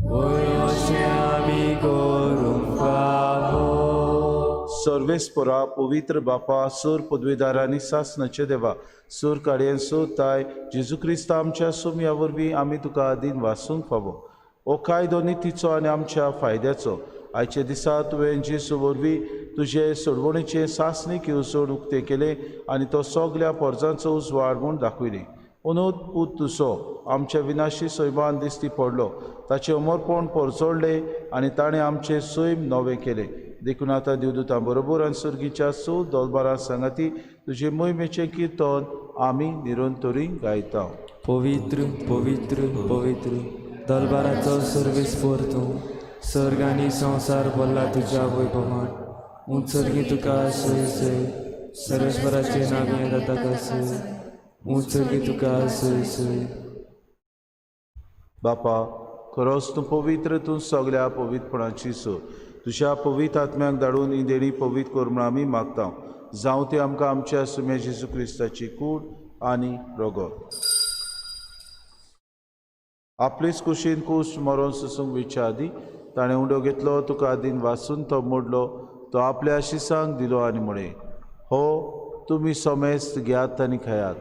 वयर अशें आमी करूंक फावो. सर्वेस्पोरा पवित्र बापा, सूर पदवीदार आनी सासनाचे देवा, सूर काडयेन ताय जेजू क्रिस्त आमच्या सुम्या वरवीं आमी तुका दिन वासूंक फावो. हो कायदो नितीचो आनी आमच्या फायद्याचो. आयच्या दिसा तुवें जेजू वरवीं तुजे सोडवणेचे सासणीक येवजण उक्तें केलें आनी तो सगल्या पोरजांचो उजवाड म्हूण दाखयली. अनूत पूत तुजो आमच्या विनाशी सैमान दिश्टी पडलो, ताचें अमरपण परजळ्ळें आनी ताणें आमचें सैम नवें केलें. देखून आतां देवदूतां बरोबर आनी सर्गीच्या सो दोलबारां सांगाती तुजे मोहिमेचें किर्तन आमी निरंतरी गायता. पवित्र पवित्र पवित्र दलबाराचो सर्वेस्पोर तूं, सर्ग आनी संवसार भरला तुज्या वैभवान. उंच सर्गी तुका सय सय, सर्वेस्पराचे नांव जाता सय, उंच सर्गी तुका सय सय. बापा, खरोच तूं पवित्र, तूं सगल्या पवित्रपणाची सो. तुज्या पवित्र आत्म्याक धाडून ही देणी पवित्र कर म्हूण आमी मागता, जावं ती आमकां आमच्या सुम्या जेजू क्रिस्ताची कूड आनी रगत. आपलेच कुशीन कूस मरोन सोसूंक विच्या आदी ताणें उंडो घेतलो, तुका दिन वासून तो मोडलो, तो आपल्या आशिसांक दिलो आनी म्हळें, हो तुमी समेस्त घेयात आनी खायात,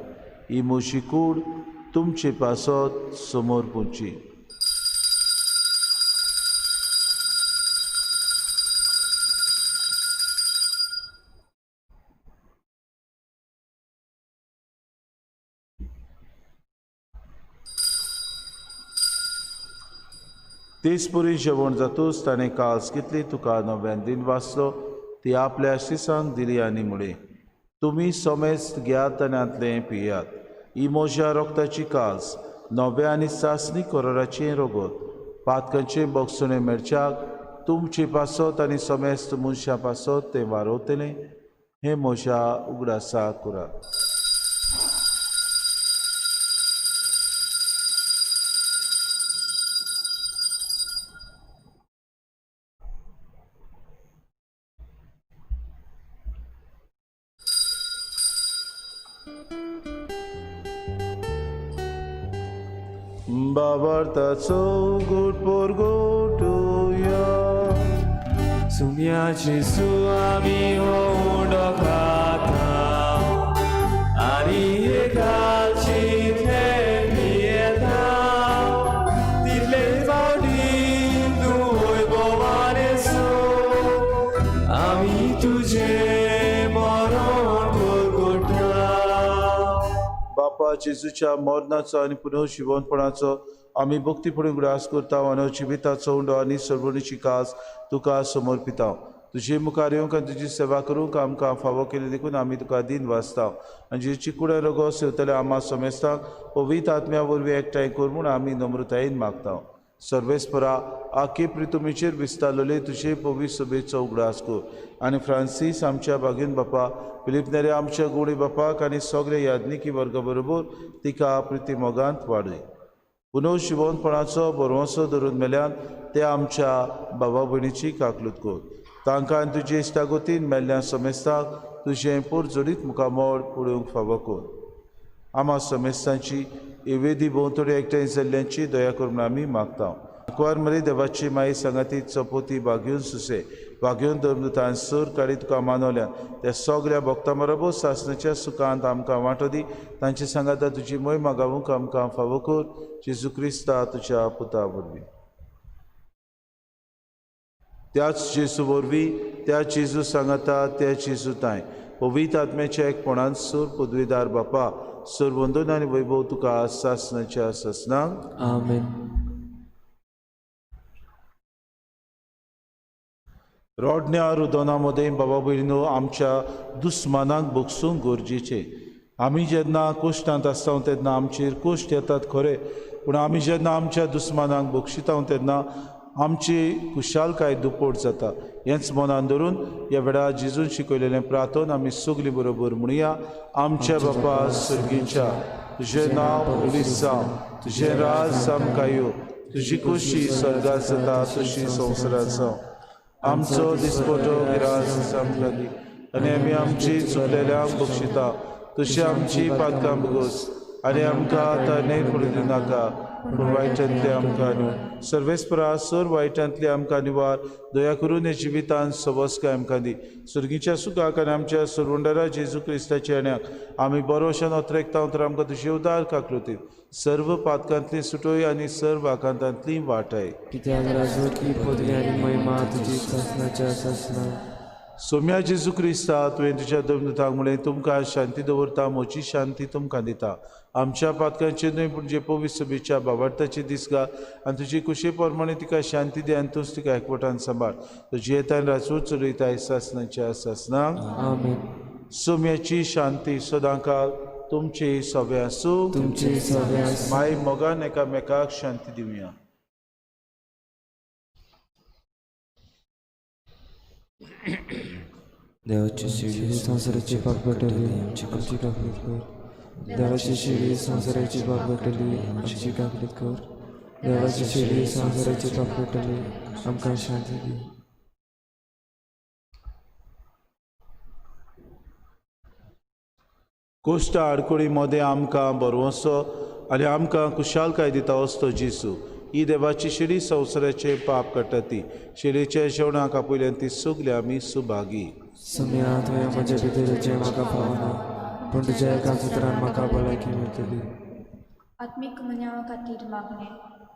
ही म्हजी कूड तुमचे पासत समोर पुची. तेच पुरी जेवण जातूच ताणें कास घेतली, तुका नव्यान दिन वाचलो, ती आपल्या शिसांक दिली आनी म्हळें, तुमी समेस्त घेयात आनी हांतलें पियात. ही म्हज्या रोगताची कास, नव्या आनी सासणी करोराचें रोगत, पातकांचें बोगसणें मेळच्याक तुमचे पासत आनी समेस्त मनशां पासत तें वारोवतलें. हें म्हज्या उगडासा करात. बाबार्थाचो गुट पोरगोटुया सुम्या जेजू आमी हो उंडो खाता आनी एकाचितले पियेता तितले फावटी तूं वैभवानेसो आमी तुजें मरण परगटा. बापा जेजूच्या मरणाचो आनी पुनर्जिवनपणाचो आमी भक्तीपणी उगडास करता आनी जिविताचो उंडो आनी सर्वणीची कास तुका समर्पिता. तुजे मुखार येवंक आनी तुजी सेवा करूंक आमकां फावो केली देखून आमी तुका दिन वाचता आनी जेची कुडे रोगो सेवतले आमा समेस्तांक पवित्र आत्म्या वरवीं एकठांय कर म्हूण आमी नम्रतायेन मागता. सर्वेस्परा आखे प्रितुमीचेर विस्तारलेले तुजे पवित्र सभेचो उगडास कर आनी फ्रांसीस आमच्या बागीन बापा, फिलीप नेरे आमच्या गोडी बापाक आनी सगळे याज्ञिकी वर्गा बरोबर तिका प्रिती मोगांत वाडय. पुनर्जिवनपणाचो बरवंसो धरून मेल्यान ते आमच्या बाबा भयणीची काकलूत कर. तांकां आनी तुजे इश्टागतीन मेल्ल्या समेस्ताक तुजें पोरजोडीत मुखामळ पळोवंक फावो कर. आमा समेस्तांची एवेदी भोंवतणी एकठांय जाल्ल्यांची दया करून आमी मागता. आंकवार मरे देवाची माई सांगाती चपोती बागेवन सुसे बागेवन धर्मदूतान सर काडी तुका मानवल्या त्या सगळ्या भक्तां बरोबर सासणाच्या सुखांत आमकां वांटो दी. तांचे सांगाता तुजी मोहिमा गावूंक आमकां फावो कर. जेजू क्रिस्ता तुज्या पुता वरवीं. त्याच जेजू वरवीं, त्या जेजू सांगाता, त्या जेजू तांय पवित्र आत्म्याच्या एकपणान सूर पदवीदार बापा सर वंदन आनी वैभव तुका सासणाच्या सासणाक. आमेन. रोडण्या रुदोना मदें बाबा भयणीनो आमच्या दुस्मानाक भोगसूंक गरजेचें. आमी जेन्ना कोश्टांत आसता तेन्ना आमचेर कोश्ट येतात खरें, पूण आमी जेन्ना आमच्या दुस्मानाक बक्षिता तेन्ना आमची खुशालकाय दुप्पट जाता. हेंच मनान धरून ह्या वेळार जेजून शिकयलेलें प्रार्थन आमी सगलीं बरोबर म्हणुया. आमच्या बापा सर्गीच्या, तुजें नांव पवित्र जावं, तुजें राज आमकां येवं, तुजी खोशी स्वर्गात जाता तशी संवसारांत जावं. आमचो दिसपटो गिरास आमकां दी आनी आमी आमची चुकलेल्यांक बक्षिता तशी आमची पातकां भोगोस आनी आमकां ताणें पडूं दिनाका पूण वायटांतले आमकां न्हू. सर्वेस्परा सर वायटांतले आमकां निवार, दया करून हे जिवितान सवस्काय आमकां दी. सर्गीच्या सुखाक आनी आमच्या सरवंडरा जेजू क्रिस्ताच्या येण्याक आमी बरोशान अत्रेकता तर आमकां तुजे उदार काकलुतीत सर्व पातकांतली सुटोय आनी सर्व आकांतांतली वाटाय. कित्याक राजवटी पदवी आनी महिमा तुजी सासणाच्या सासणाक. सोम्या जेजू क्रिस्ता, तुवें तुज्या धर्मदूतांक म्हणलें, तुमकां शांती दवरता, म्हजी शांती तुमकां दिता. आमच्या पातकांचेर न्हय पूण जे पवित्र सभेच्या बाबार्थाचे दीस घाल आनी तुजी कुशे प्रमाणे तिका शांती दी आनी तूंच तिका एकवटान सांबाळ. तुजी येतान राजवट चलयताय सासणाच्या सासणाक. आमेन. सोम्याची शांती सदांकाळ तुमचे सगळे आसूं. तुमचे सगळे आसूं. माय मोगान एकामेकाक शांती दिवया. देवाची शिडी संवसाराची पाप पडटली आमची काकलूत कर. देवाची शिडी संवसाराची पाप पडटली आमची काकलूत कर. देवाची शिडी संवसाराची पाप पडटली आमकां शांती दी. कोश्ट आडकुळी मदें आमकां बरवंसो आनी आमकां खुशालकाय दिता असतो जेजू. ही देवाची शिडी संवसाराचें पाप काडटा ती शिडीच्या जेवणाक आपयल्यान ती सगली आमी सुभागी. सोम्या तुवें म्हज्या भितर जें म्हाका फावना पूण तुज्या एका उतरान म्हाका भलायकी मेळटली. आत्मीक मन्यावा खातीर मागणें.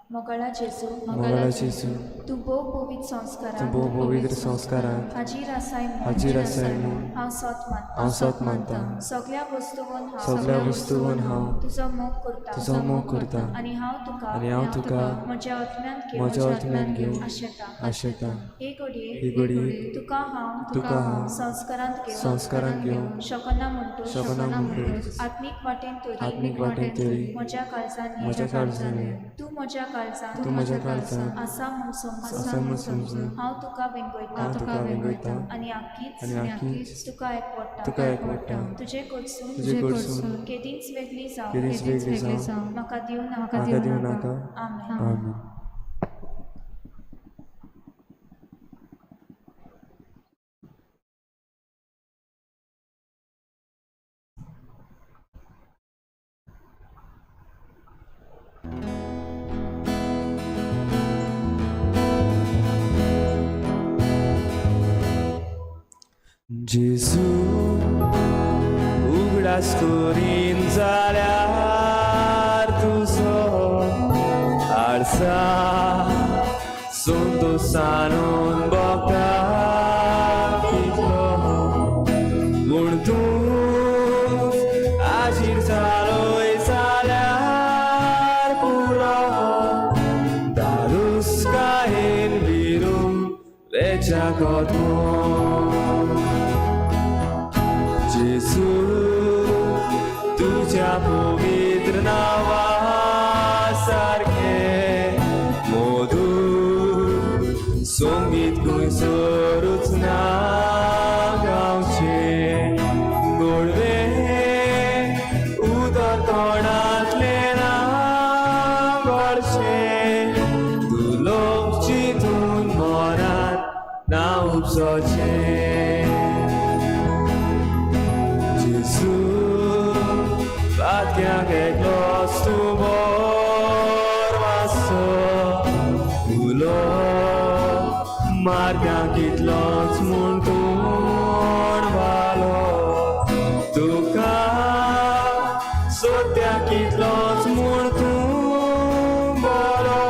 मोगाळा जेजू, मोगाळा जेजू, तूं भोव पवित्र संस्कारांत, तूं भोव पवित्र संस्कारांत हाजीर आसाय म्हूण, हाजीर आसाय म्हूण हांव सोत मानता. हांव सोत मानता. सगळ्या वस्तूवन हांव, सगळ्या वस्तूवन हांव तुजो मोग करता, तुजो मोग करता. आनी हांव तुका, आनी हांव तुका म्हज्या आत्म्यांत घेवन, म्हज्या आत्म्यांत घेवन आशेता. आशेता. हे घडये, हे घडये तुका हांव, तुका हांव संस्कारांत घेवन, संस्कारांत घेवन शकना म्हणटूच, शकना म्हणटूच, आत्मीक वाटेन तरी, आत्मीक वाटेन तरी म्हज्या काळजान, म्हज्या काळजान, तूं म्हज्या काळजांत, तूं म्हज्या काळजांत आसा म्हूण समजून, आसा म्हूण समजून, हांव तुका वेंगयता, हांव तुका वेंगयता, आनी आखीच, आनी आखीच तुका एकवटा, तुका एकवटा, तुजे कडसून, तुजे कडसून केदींच वेगळी जावं, केदींच वेगळी जावं, म्हाका दिवं नाका. म्हाका दिवं नाका. आमेन. आमेन. जेजू उगडास करीन जाल्यार तुजो आरसा संतोसानून भोगता कितलो, पूण तूं आजीर जालोय जाल्यार पुरो, दारुस्कायेन विरून वेच्या कोतमो. जेजू तुज्या पवित्र नांवा सारकें मधूर संगीत खंयसरूच ना गावचें, गोडवें उदक तोंडांतलें ना गळचें, तूं लोक चिंतून मनांत ना उपसचें. जेजू पातक्यांक एकलोच तूं बरो आसो, उलो मारप्यांक कितलोच म्हूण तूं वालो, तुका सोदत्या कितलोच म्हूण तूं बरो,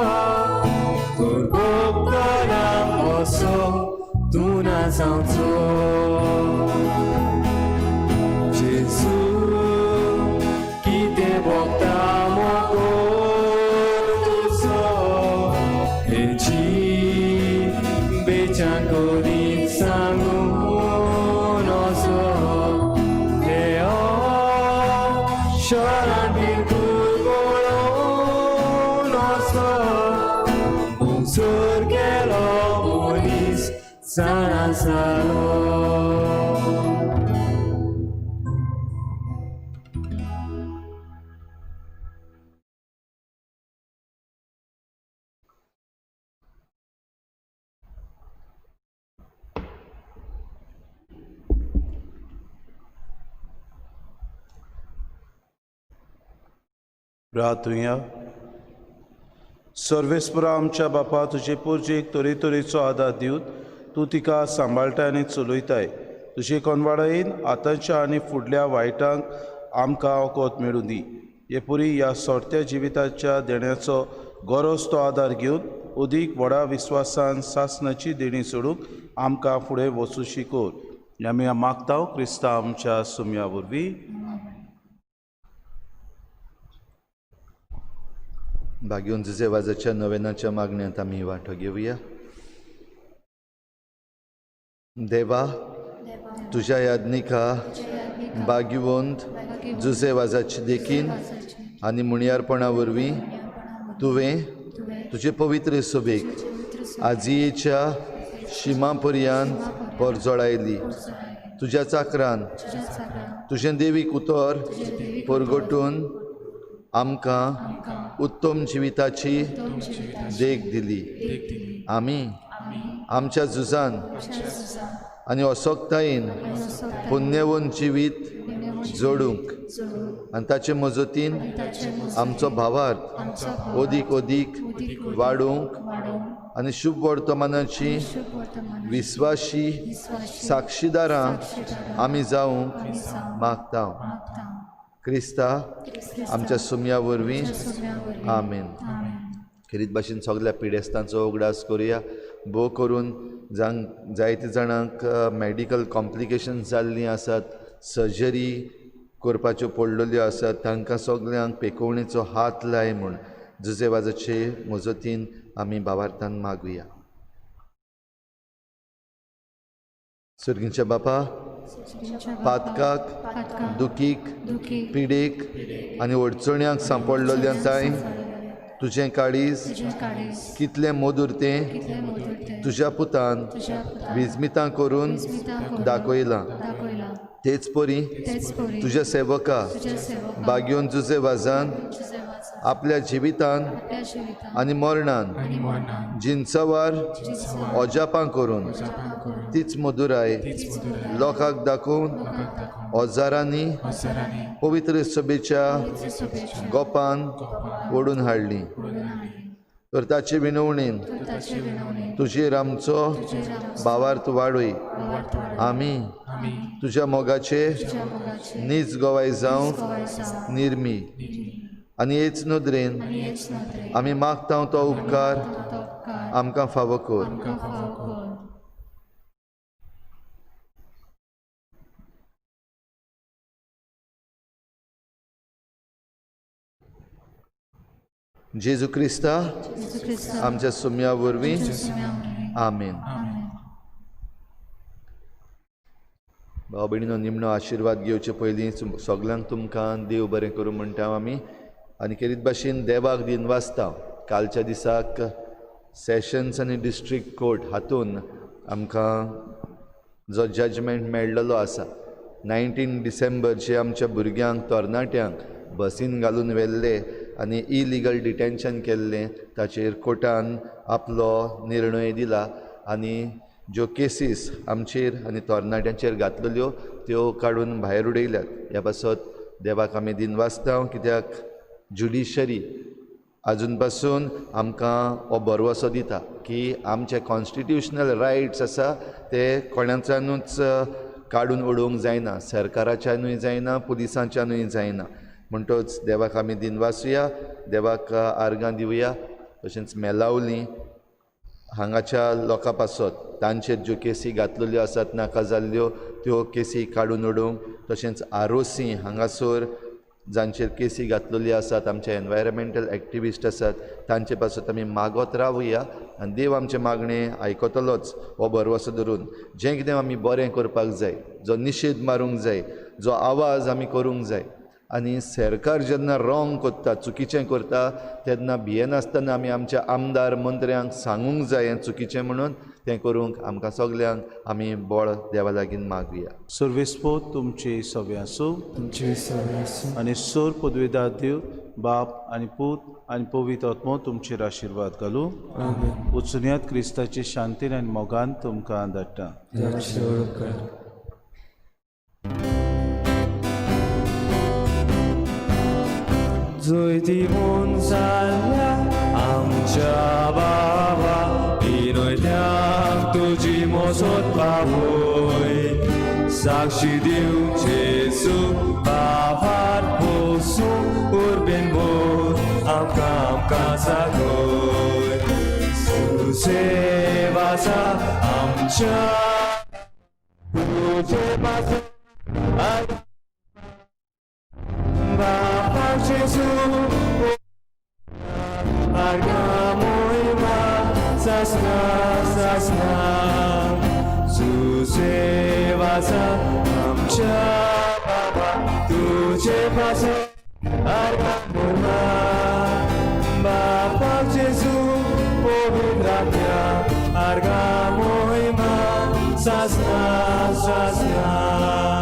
तर भोगतल्यांक कसो तूं ना जावचो. जेजू कितें भोगता मोगोर तुजो, हेची बेचान करीत सांगूं नजो, हे शरण बिलकूल पळोवं नजो, मुंगसर गेलो मनीस जाणा जालो. प्रार्थुया. सर्वेस्परा आमच्या बापा, तुजे पुर्जेक तरेतरेचो आदार दिवन तूं तिका सांबाळटाय आनी चलयताय. तुजे कोनवाडायेन आतांच्या आनी फुडल्या वायटांक आमकां वखद मेळूं दी. हे पुरी ह्या सोरत्या जिविताच्या देण्याचो गरज तो आदार घेवन अदीक व्हडा विस्वासान सासणाची देणी सोडूंक आमकां फुडें वचूं शिकोर. आमी मागता क्रिस्ता आमच्या सुम्या वरवीं. भाग्योन जुजे वाजाच्या नवेनाच्या मागण्यांत आमी वांटो घेवया. देवा, तुज्या यादनिका भाग्यवंत जुजे वाजाची देखीन आनी मुणयारपणा वरवीं तुवें तुजे पवित्र सभेक आजयेच्या शिमा पर्यंत परजळायली. तुज्या चाकरान तुजें देवीक उतर परगटून आमकां उत्तम जिविताची देख दिली. आमी आमच्या झुजान आनी असक्तायेन पुण्यवंत जिवीत जोडूंक आनी ताचे मजतीन आमचो भावार्थ अदीक अदीक वाडोवंक आनी शुभ वर्तमानाची विस्वाशी साक्षीदारां आमी जावंक मागता. क्रिस्ता आमच्या सुम्या वरवीं. आमेन. खेरीत भाशेन सगल्या पिडेस्तांचो उगडास करुया. भोव करून जांक जायते जाणांक मॅडिकल कॉम्प्लिकेशन्स जाल्लीं आसात, सर्जरी करपाच्यो पडलेल्यो आसात, तांकां सगल्यांक पेकोवणेचो हात लाय म्हूण जुजे वाजाचे मजतीन आमी भावार्थान मागुया. सर्गीच्या बापा, पातकाक, दुखीक, पिडेक आनी अडचण्यांक सांपडलेल्या तांय तुजें काळीज कितलें मधूर तें तुज्या पुतान विजमितां करून दाखयलां. तेच परी तुज्या सेवका बागयोन जुजे वाजान आपल्या जिवितान आनी मरणान जिनसवार अजापां करून तीच मधुराय लोकांक दाखोवन हजारांनी पवित्र सभेच्या गोपान ओडून हाडली. तर ताचे विनवणेन तुजेर आमचो भावार्थ वाडय. आमी तुज्या मोगाचे नीज गोवाय जावंक निर्मी आनी हेच नदरेन आमी मागता तो उपकार आमकां फावो कर. जेजू क्रिस्ता आमच्या सुम्या वरवीं आमेन. भाव भयणीनो, निमणो आशिर्वाद घेवचे पयलीं सगल्यांक तुमकां देव बरें करूं म्हणटा आमी आनी खेरीत भाशेन देवाक दिनवासता. कालच्या दिसाक सेशन्स आनी डिस्ट्रिक्ट कोर्ट हातून आमकां जो जजमेंट मेळ्ळलो आसा 19 डिसेंबर जे आमच्या भुरग्यांक तरणाट्यांक बसीन घालून व्हेल्ले आनी इलिगल डिटेन्शन केल्लें ताचेर कोर्टान आपलो निर्णय दिला आनी ज्यो केसीस आमचेर आनी तरणाट्यांचेर घातलेल्यो त्यो काडून भायर उडयल्यात. ह्या पासत देवाक आमी दिनवासता, कित्याक ज्युडिशरी आजून पासून आमकां हो भरवसो दिता की आमचे कॉन्स्टिट्युशनल रायट्स आसा ते कोणाच्यानूच काडून उडोवंक जायना, सरकाराच्यानूय जायना, पुलिसांच्यानूय जायना. म्हणटच देवाक आमी दिनवासुया, देवाक आर्गां दिवया. तशेंच मेलावली हांगाच्या लोकां पासत तांचेर ज्यो केसी घातलेल्यो आसात नाका जाल्ल्यो त्यो केसी काडून उडोवंक, तशेंच आरोसी हांगासर जांचेर केसी घातलेल्यो आसात आमचे एनवायरमेंटल एक्टिविस्ट आसात तांचे पासत आमी मागत रावया आनी देव आमचें मागणें आयकतलोच हो भरवसो धरून जें कितें आमी बरें करपाक जाय, जो निशेध मारूंक जाय, जो आवाज आमी करूंक जाय आनी सरकार जेन्ना रोंग करता, चुकीचें करता तेन्ना भियेनासतना आमी आमच्या आमदार मंत्र्यांक सांगूंक जाय हें चुकीचें म्हणून तें करूंक आमकां सगल्यांक आमी बळ देवा लागीं मागुया. सर्वेस्पोत तुमचे सवे आसूं, तुमचे सवे आसूं आनी सोर पदवेदार देव बाप आनी पूत आनी पवित्र आत्मो तुमचेर आशिर्वाद घालूं. आमेन. वचुनयात क्रिस्ताचे शांतीन आनी मोगान तुमकां धाडटा. देवाचे उपकार. जैतिवंत जाल्ल्या आमच्या बाबा पिनयत्याक तुजी मोसत बाबय साक्षी दिवचे सु बाबार पोसूं उर्बेन भोर आमकां आमकां सागय सुसेवासा आमच्या तुजे पासून Bapa Jesu, argamoima sasna sasna, susevasa amcha Baba tuje paso argamoima. Bapa Jesu, povindrapya argamoima sasna sasna.